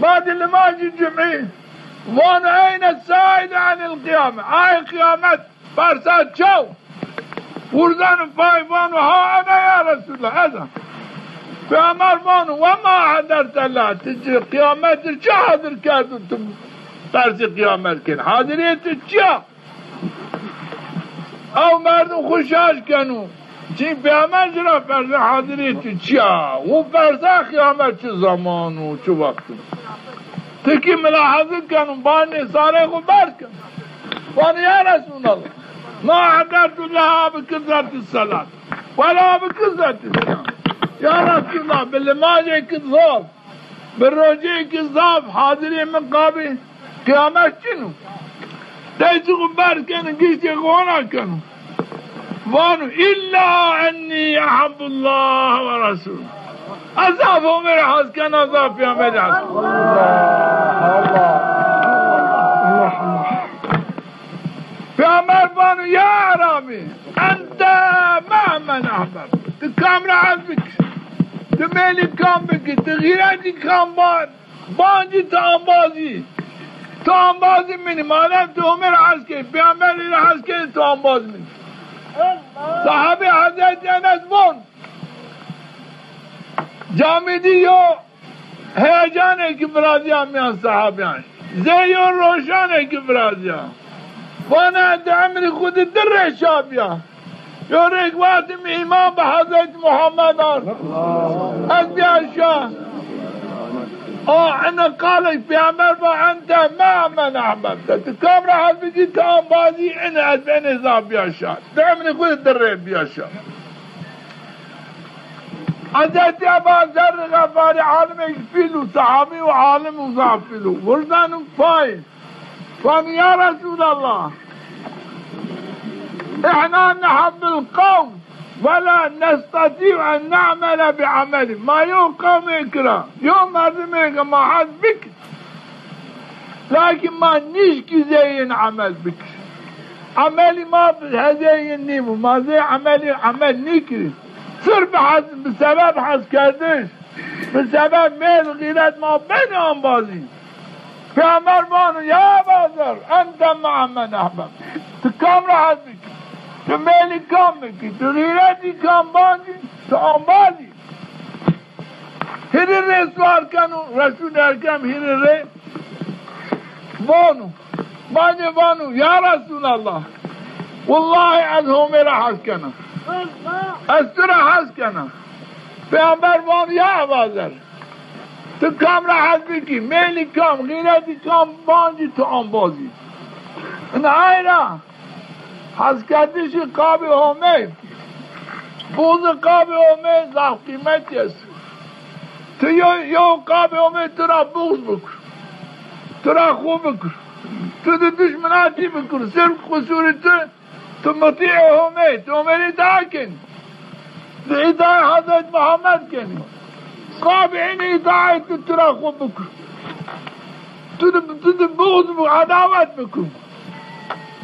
Badê limajî cumî vano, eyne saîlu enil qiyame. Ay qiyamet, persa çi yo? Wurzeno pay, vano, ha ene ya Resulallah, ez a. Peyxamber vano, we ma hederte leha, ti ci qiyamet çi hazir kerdo, tu persê qiyamet kenî? Hazirîyê tu çi ya? Ew merdim xwu şaş keno. Çin Peyxamber ci ra persa, hazirî tu çi ya? Wu persa qiyamet çi zaman o, çi wext o? Ti kî milahaze keno, banê sarê xwu berz keno. Vano, ya Resulallah, ma hedertu leha bi kesreti selat, wela bi kesreti siyam. Ya Resulallah, bi limajêk zaf, bi rojêk zaf hazirî mi qabê qiyamet çin o. Destê xwu berz keno, giştê xwu hona keno. Vano, illa ennî ehebbullaha we resûleh. Ez zaf Homê ra hes kena, zaf Peyxamberî hes kena. Peyxamber vano, ya E'rabî, ente me'a men ehbebte. Ti kam ra hes bikî? Ti mêlî kam bikî? Ti xîretî kam ba-, bancî, ti embazî? Ti embazî min î. Madem ti Homê ra hes kenî, Peyxamberî ra hes kenî, ti embaz min î. Sahabê Hezretî Enes von, camî dî yo heyecanêkî virazîya mîyan sahabîyan. Zê yo roşanêkî virazîya. Vana, di emrî xwu di di rê şa bîya. Yo rêk vatî, mi îman bi Hezretî Muhammed ard. Ez bîya şa. A, ene qalek Peyxamber va, ente me'a men ehbebte. Ti kam ra hes bikî, ti embazî, ene ez bi enê zaf bîya şa. Di emrî xwu di di rê bîya şa. Hezretî Eba Zerrî Xefarî, alimêk pîl o, sahabî û alim û zaf pîl o. Wirzeno pay. Vano, ya Resulallah, ihna nehebbil qewm ve la nestatî'u en ne'mele bi emelî. Ma yo qewmêk ra, yo merdimêk ra ma hes bikir. Lakîn ma nîşkî zê yin emel bikir. Emelî ma bi hezê yin nîbo. Ma zê emelî emel nîkirî. Sirf bi hes, bi sebeb heskerdiş, bi sebeb mêl xîret ma benî embazî. Peyxamber vano, ya Eba Zer, ente me'a men ehbebte. Ti kam ra hes bikî? Ti mêlî kam bikî? Ti xîretî kam bancî? Ti embazî. Hîrê rê sual keno, Resûlê Ekrem hîrê rê vano. Badê vano, ya Resûlallah, wellahî ez Homê ra hes kena. Ez tu ra hes kena. Peyxamber vano, ya Eba Zer, ti kam ra hes bikî, mêlî kam, xîretî kam bancî, ti embazî. Ina ay ra Heskerdişî qabê Homê. Buxzê qabê Homê zaf qîmetî esto. Ti yo, yo qabê Homê ti ra buxz bikir. Ti ra xwu bikir. Ti di duşminatî bikir. Sirf qusurî ti, ti mutî'ê Homê, ti Homê rê îtaa kenî. Ti îtaê Hezret Muhammed kenî. Qabê enê îtaê ti, ti ra xwu bikir. Ti di, ti di buxz bikir, edawet bikir.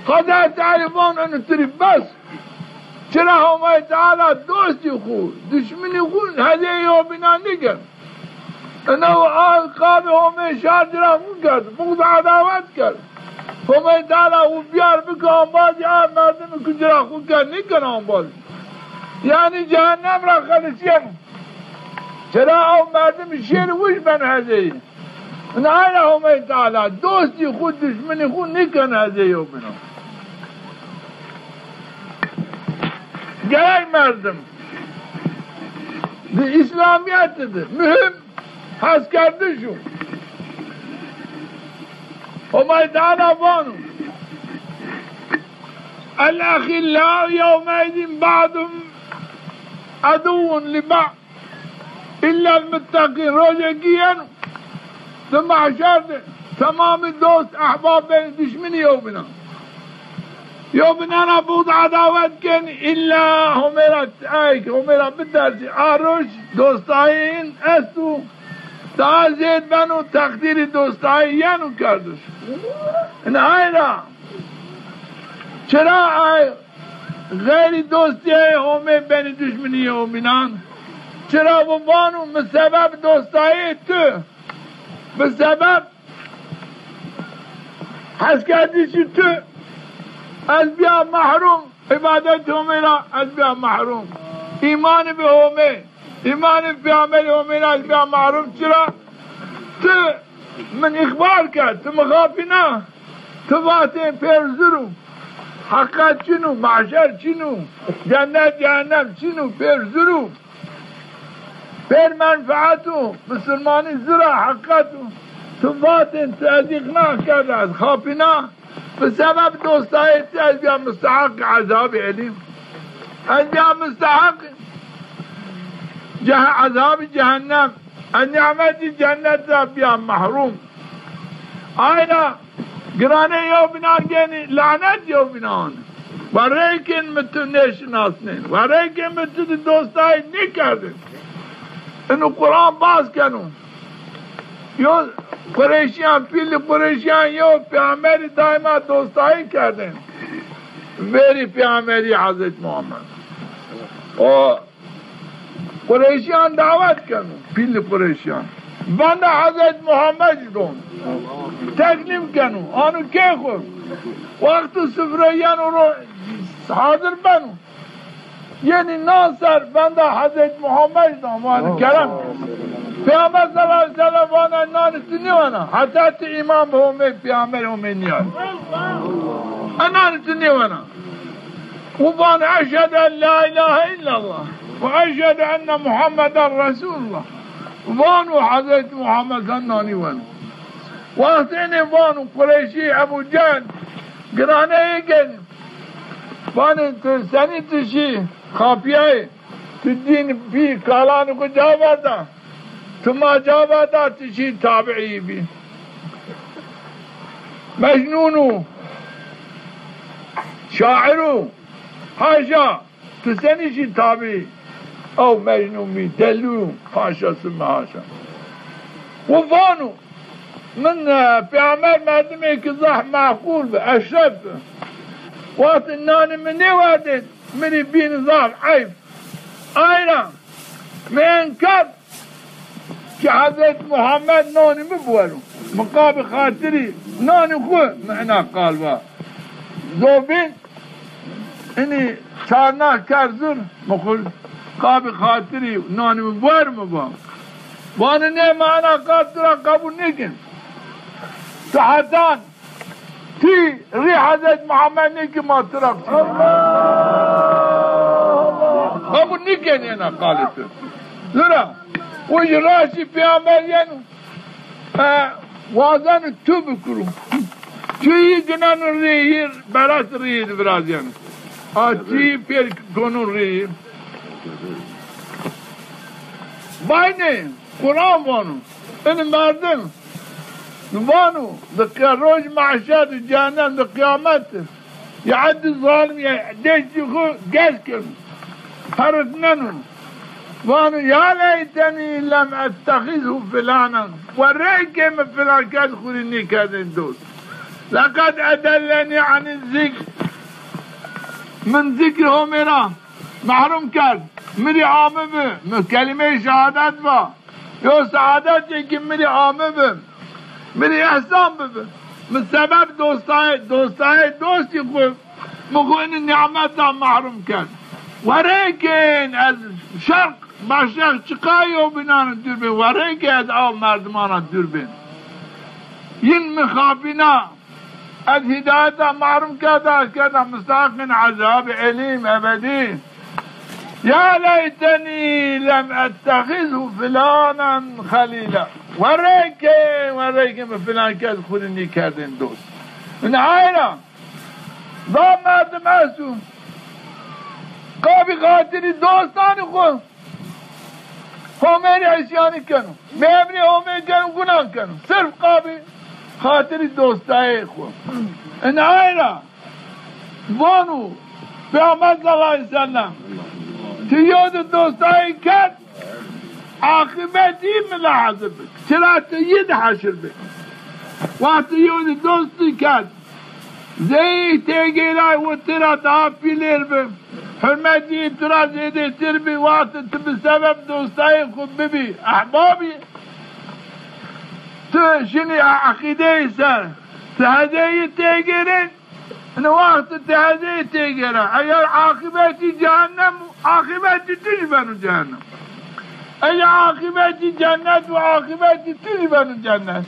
Qeder Tealî von eno tirî bes. Çira Homay Teala dostî xwu, duşminî xwu hezê yobînan nîkeno. Ina a qabê Homê şar cira xwu kerd, buxd edawet kerd. Homay Teala xwu biyar bike embazî a merdimî ku cira xwu kerd nîkeno embazî. Yanî cehennem ra xelisîyeno. Çira ew merdimî şêrî wij beno hezê yî. Ina ay ra Homay Teala dostî xwu, duşminî xwu nîkeno hezê yobînan. Gerek merdim di Îslamîyetî de muhîm heskerdiş o. Homay Teala vano, el-exîllâ'u yewmeîzîn ba'duhum eduwwun li ba'd. Îllel mutteqîn, rojêkî yeno di mehşer de temamî dost, ehbab benî duşminî yewbînan. Yewbînan ra buxd edawet kenî, îlla Homê ra, ay, Homê ra bitersî. A roj dostayî yin esto, daha zêd beno, teqdîrî dostayî yeno kerdiş. Ina ay ra çira ay Xeyrî dostîyê Homê benî duşminîyê Homînan. Çira vo vano, mi sebeb dostayê tu, mi sebeb heskerdişî tu ez bîya mehrûm, îbadet Homê ra ez bîya mehrûm. Îmanî bi Homê, îmanî bi Pêxemberî Homê ra ez bîya mehrûm. Çira? Tu min îxbar kerd, tu mi xapîna. Tu vatên pêr zur o. Heqîqet çin o, mahşer çin o, cennet cehennem çin o, pêr zur o. Pêr menfeet o, misilmanî zur a, heqîqet o. Tu vatên, tu ez îqna kerd, ez xapîna. Bi sebeb dostayê tu ez bîya musteheq ezabî elîm. Ez bîya musteheq ceh-, ezabî cehennem. Ez nîmetî cennet ra bîya mehrûm. Ayna giranê yewbînan gênî, lanet yewbînan. Wereyê kên mi tu nêşinasnên. Wereyê kên mi tu di dostayî nêkerdên. Ino Quran bas keno. Yo Qureyşîyan, pîlî Qureyşîyan yo pêxemberî daîma dostayî kerdên. Verî pêxemberî Hezret Muhammed. O Qureyşîyan dawet keno, pîlî Qureyşîyan. Venda Hezret Muhammed don. Teklîf keno, ano kê xwu. Wexto sifre yeno ro hazir beno. Yenî nan ser venda Hezret Muhammed dan, vanî kerem. Peyxamber sallallahu aleyhi ve sellem vana nanî tu nêwena. Heta tu îman bi Homê, Peyxamber Homê nîyar. E nanî tu nêwena. Û van eşhedü en la ilahe illallah ve eşhedü enne Muhammeden Resulullah. Vano Hezret Muhammed sen nanî weno. Wextê nê vano Qureyşî Ebu Cehl giraneyê gênî. Vanê tu senî tu şî xapîyayê, tu dîn bî, kalanê xwu ca verda. Tu ma ca verda, tu şî tabiî bî. Mecnûn o, şair o, haşa, tu senî şî tabiî. Ew mecnûn bî, delî o, haşa sümme haşa. Û vano, min, e, pêxember merdimêkî zaf meqûl bi, eşref bi. Wextê nanê mi nêwerdên, mi rê bîn zaf eyb. Ayra mi enkar ki Hezret Muhammed nanê mi biwero. Mi qabî xatirî nanê xwu mi ina qal va. Zobîn inî çarna kerd zur, mi xwu qabî xatirî nanê mi biwer mi va. Vanê nê, ma ina qal tu ra qebûl nêkin. Tu hetan Ti rî Hezret Muhammed nêkî, ma tu ra qisî. Qebûl nêkenê ena qalê tu. Zira o jî raştî peyxamber yeno, e, wazeno tu bikuro. Tuyî gineno rîyî, berat rîyî di virazîyeno. A tuyî pêr kono rîyî. Vaynê, Quran vano. Ini merdim vano, di qi-, roj mahşer di, cehennem di, qîyamet di, ya di zalim ya destî xwu gerz keno, perifneno. Vano, ya leytenî lem ettexizhu filanen. Wereyê ke mi filan kes xwu rê nêkerdên dost. Leqed edellenî anî zikr. Min zikrê Homê ra mehrûm kerd. Mi rê ame bi, mi kelîmeyê şehadet va. Yo seadetê ki mi rê ame bi, mi rê îhsan bibi. Mi sebeb dostayê, dostayê dostî xwu, mi xwu inî nîmetan mehrûm kerd. Wereyê ke ez şerq, meşreq çiqa yewbînan dûr bên, wereyê ke ez aw merdiman ra dûr bên. Yin mi xapîna, ez hîdayeta mehrûm kerda, ez kerda musteheqên ezabê elîm ebedî. Ya leytenî lem ettexizhu filanen xelîla. Wereyê ke, wereyê ke mi filan kes xwu rê nêkerdên dost. Nihayra, zaf merdim esto. Qabî xatirî dostanê xwu Homê rê îsyanî keno. Bêemrê Homê keno, gunan keno. Sirf qabî xatirî dostayê xwu. Inay ra vano Peyxamber sallallahu aleyhi ve sellem, ti yew di dostayî kerd, aqîbetî mi la hesib bi. Çira ti yi di heşir bi. Wextî yew di dostî kerd, Zey têgêray û ti ra daha pîlêr bi. Hurmetî tu ra zêdêtir bi, wextê ti bi sebeb dostayê xwu bibî ehbabî. Tu şinî eqîdeyî ser, ti hezeyî têgêrên, ino wextî ti hezeyî têgêra. Eger aqîbetî cehennem o, aqîbetî tu jî beno cehennem. Eger aqîbetî cennet o, aqîbetî tu jî beno cennet.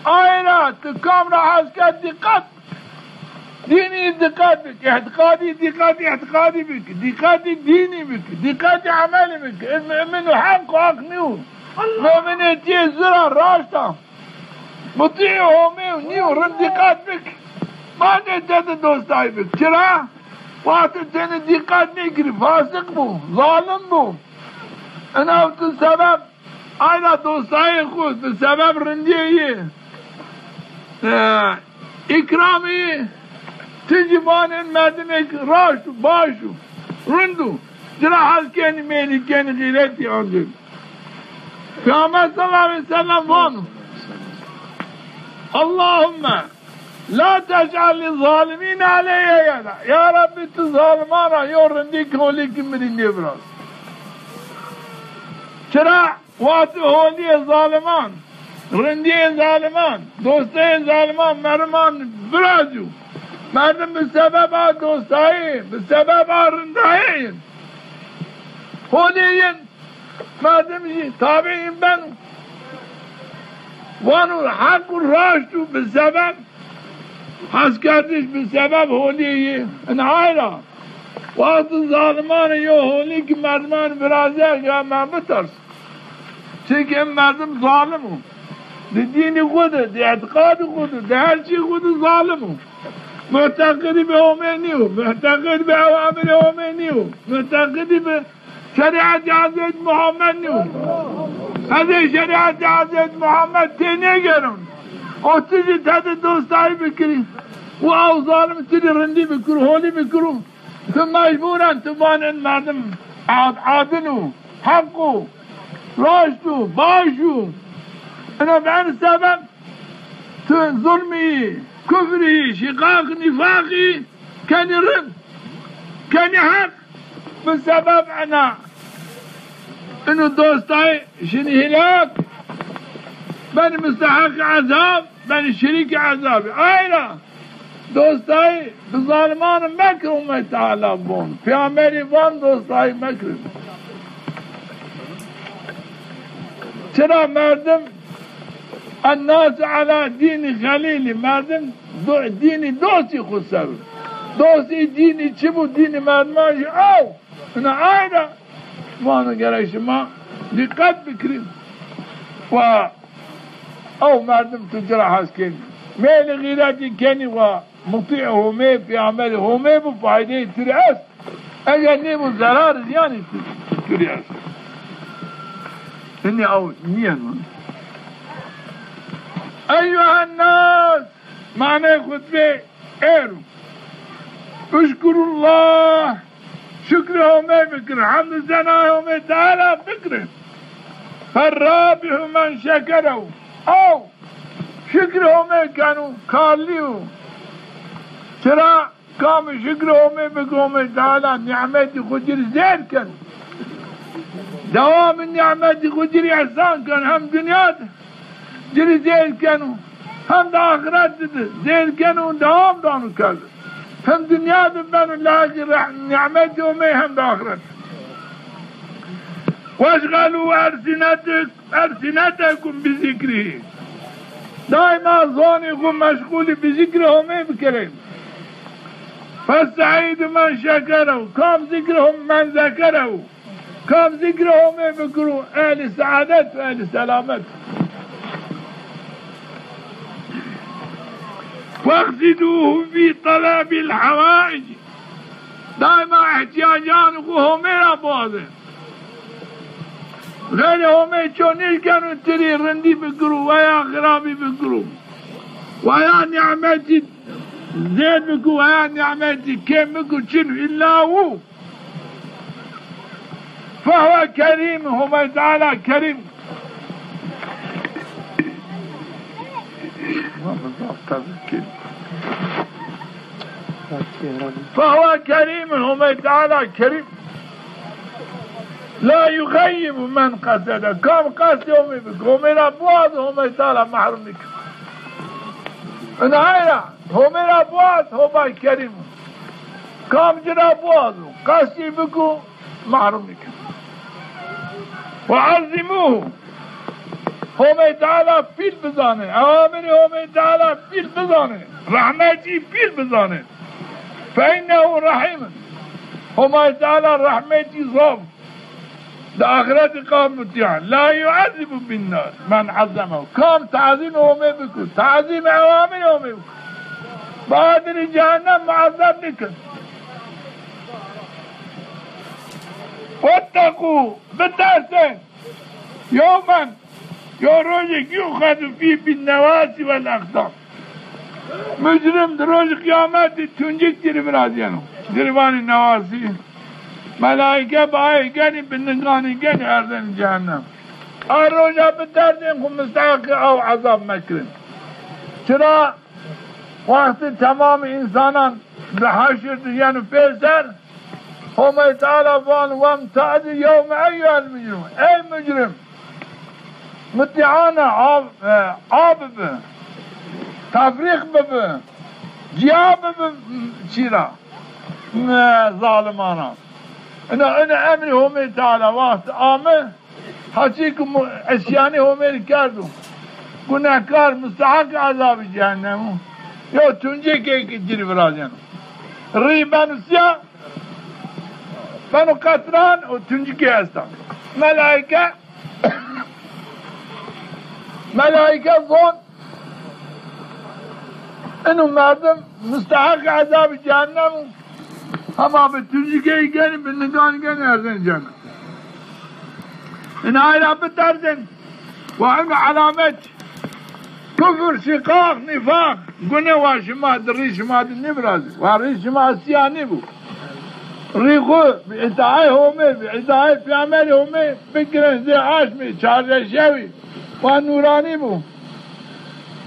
Aye ra ti kam ra hes kerd dîqet Dînî dîqet bik, îtîqadî dîqet îtîqadî bik, dîqetî dînî bik, dîqetî emelî bik. Mu'min û heq û heq nîyo. Mu'minê tîyê zira raşt a. Mutî Homê nîyo, rind dîqet bik. Bacê tede dostayî bik. Çira? Wextê tenê dîqet nêkirî, fasiq bo, zalim bo. Ina tu sebeb Ayna dostayê xwu bi sebeb rindiyê yi, e, îkramê yi, ti zî vanên merdimêk raşt û baş û rind û ci ra hes kenî, mêlî kenî, xîretî ancî. Peyxamber sallallahu aleyhi ve sellem vano, Allahümme la tec'al li zalimîne aleyhe yeda. Ya Rabbî, tu zaliman ra yo rindî holî ki mi rî nêviraz. Çira? Wextî holîyê zaliman, rindîyê zaliman, dosteyê zaliman, merdiman virazîyo. Merdim bi sebeb a dostayî, bi sebeb a rindayî yin, holî yin, merdim jî tabî yin beno. Vano heq û raşt û bi sebeb heskerdiş, bi sebeb holî yi. Ina ay ra wextî zalimanê yo holî ki merdiman virazîya, ya ma biters. Çimkî in merdim zalim o. Di dînî xwu de, di îtîqadî xwu de, di her çî xwu de zalim o. Muteqidî bi Homê nîyo, muteqid bi ewamirê Homê nîyo, muteqidî bi şerîetê Hezret Muhammed nîyo. Ez ê şerîetê Hezret Muhammed tênêgeron. O ti zî tede dostayî bikirî û ew zalim ti zî rindî bikiro, holî bikiro. Tu mecbûren tu vanên merdim ad-, adil û heq û raşt û baş û. Ina bi en sebeb tu zulmî, kufrî, şîqaq, nîfaqî kenî rind, kenî heq. Bi sebeb ena ino dostay şinî hîlak, benî musteheqî ezab, benî şirîkî ezabî. Ay ra dostayî bi zaliman mekir, Homê Teala von. Peyxamberî van dostayî mekirin. Çira merdim, ennasu ala dînî xelîlî, merdim do-, dînî dostî xwu ser o. Dostî dînî çi bo, dînî merdiman jî ew. Ina ay ra vano gerek şima dîqet bikirîn. Wa ew merdim tu ci ra hes kenî. Mêlî xîretî kenî wa mutî Homê, peyxamberî Homê bi, faydeyê tu rê est. Eger nêbo, zerar, ziyanî tu, tu rê est. Hinî ew nîyeno. Eyyuhen nas, manê xutbê ero. Uşkurullah, şukrê Homê bikir, hemd û senayê Homê Teala bikir. Ferrabihu men şekerehu. Ew şukrê Homê keno, karlî yo. Çira? Kam şukrê Homê bik, Homê Teala nîmetî xwu ci rê zêd keno. Dewamî nîmetî xwu ci rê îhsan keno, hem dinya de ci rê zêd keno, hem de axiret de zêd keno û dewam dano kerd. Hem dinya de beno layiqî reh-, nîmetî Homê hem de axiret. Weşxelû elsinetek-, elsinetekum bi zikrî. Daîma zonê xwu meşxulî bi zikrê Homê bikerên. Fesseîdu men şekerehu. Kam zikrê Hom-, men zekerehu. Kam zikrê Homê bikiro, ehlî seadet û ehlî selamet. Weqsidûhu fî telebîl hewaic. Daîma îhtîyacanê xwu Homê ra biwaze. Xeyrê Homê ço nêkeno ti rê rindî bikiro, weya xirabî bikiro. Weya nîmetî zêd biko, weya nîmetî kêm biko, çin îlla wu. Fehuwe kerîm, Homay Teala kerîm. فهو كريم، Homay Teala kerîm. لا يخيب من قصده. Kam qestê Homê bik, Homê ra biwazo, Homay Teala mehrum nîkir. Ina ay ra, Homê ra biwaz, Homay kerîm o. Kam ci ra biwazo, qestî biko, mehrum nîkir. وعظموه. Homê Teala pîl bizanê. Ewamirê Homê Teala pîl bizanê. Rehmetî pîl bizanê. فإنه رحيم. Homay Teala rehmetî zaf. Di axireti qam mutîyan. لا يعذب بالنار من عظمه. Kam tazîm Homê biko, tazîm ewamirê Homê biko, bi adirî cehennem muazeb nîkir. واتقوا، bitersên. يوما، yo rojêk يؤخذ فيه بالنواصي والأقدام. Mucrim di rojê qîyametî tuncik ci rê virazîyeno. Ci rê vanê newasî. Melaîke bi ayê genî, bi ninganî genî erzenî cehennem. A roja bitersên xwu misteheqê aw ezab mekirin. Çira? Wextê temamê însanan di heşir di yeno pêser, Homay Teala van, وامتازوا اليوم أيها المجرمون. Ey mucrim, mutîane a, e, a bibi, tefrîq bibi, ciya bibi çî ra, e, zaliman ra. Ina, ina emrê Homê Teala wext ame, Heçî ki mu-, îsyanî Homê rê kerdo, gunehkar, musteheqê ezabê cehennem o. Yo tuncikê ki ci rê virazeno. Rî beno sîya, beno qetran û tuncikê esta. Melaîke, melaîke zon, ino merdim musteheqê ezabê cehennem o. Hema bi tuncikey genî, bi ningan genî erzenî cehennem. Inay ra bitersên. Wa ino elamet kufr, şiqaq, nîfaq, gune wa şima di rî şima di nêvirazî. Wa rî şima sîya nêbo. Rî xwu bi îtaê Homê, bi îtaê Peyxamberê Homê bigirên zê aşmî, çardeşewî. Wa nûranî bo.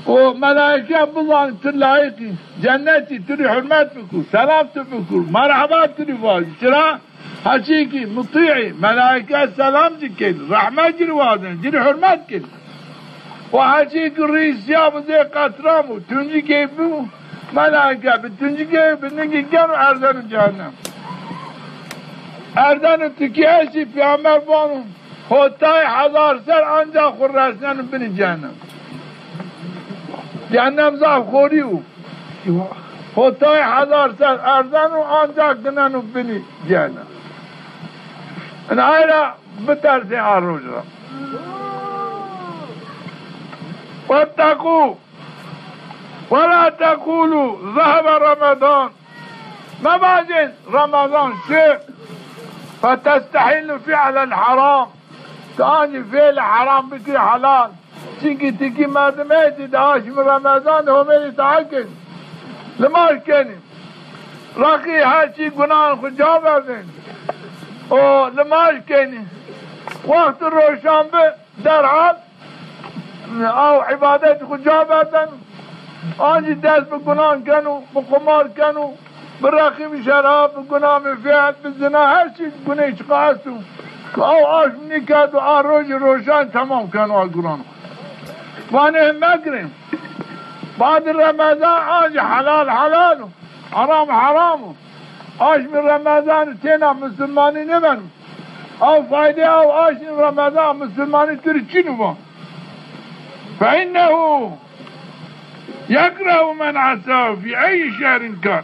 O melaîke bizan tu layiq î, cennet î, tu rî hurmet bikû, selam tu bikû, merheba tu rî vajî. Çira? Heçî ki mutî î, melaîke selam ci kên, rehmet ci rî wazen, ci rî hurmet kên. O heçî ki rî sîya bi zê qetran bo, tuncikey bo, melaîke bi tuncikey bi ningî geno erzeno cehennem. Erzeno tikî estî, Peyxamber vano, hotay hezar ser ancax xwu resneno binî cehennem. Cehennem zaf xorî yo. Hotay hezar ser erzeno ancax gineno binî cehennem. Inay ra bitersên a roj ra. واتقوا ولا تقولوا ذهب رمضان. Mevajên Remezan şi, فتستحل فعل الحرام. Tu ancî fêlê heram bikirî helal. Çimkî tikî merdim estî di aşmî Remezan de Homê rî îtaet kenî. Limaj kenî. Reqî her çî gunan xwu ca verdên. O limaj kenî. Wextî roşan bi derhal aw îbadetî xwu ca verdeno. Ancî dest bi gunan keno, bi qumar keno, bi reqî, bi şerab, bi gunamê fêl, bi zina, her çî guney çiqa esto. Aw aşm nîkerdo, a rojî roşan temam keno a gunan. Vanê megirin. Badê Remezan ancî helal helal o, heram heram o. Aşmî Remezan têna misilmanî nêbeno. Aw faydê aw aşmî Remezan misilmanî tu rî çin o va. فإنه يكره من عصاه في أي شهر كان.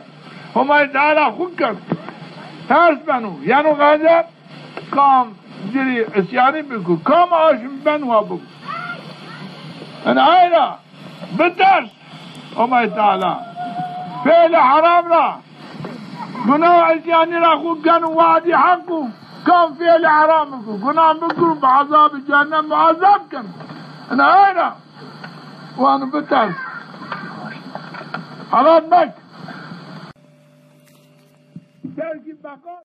Homay Teala xwu kerd. Ters beno. Yeno xezeb, kam ci rî îsyanî biko, kam aşm ben wa biko. Inay ra biters Homay Teala. Fêlê heram ra, guna û îsyanî ra xwu keno wadî heq o. Kam fêlê heram biko, gunan bikiro, bi ezabê cehennem muazeb keno. Inay ra wano biters. Helat mek. Terkî beqa.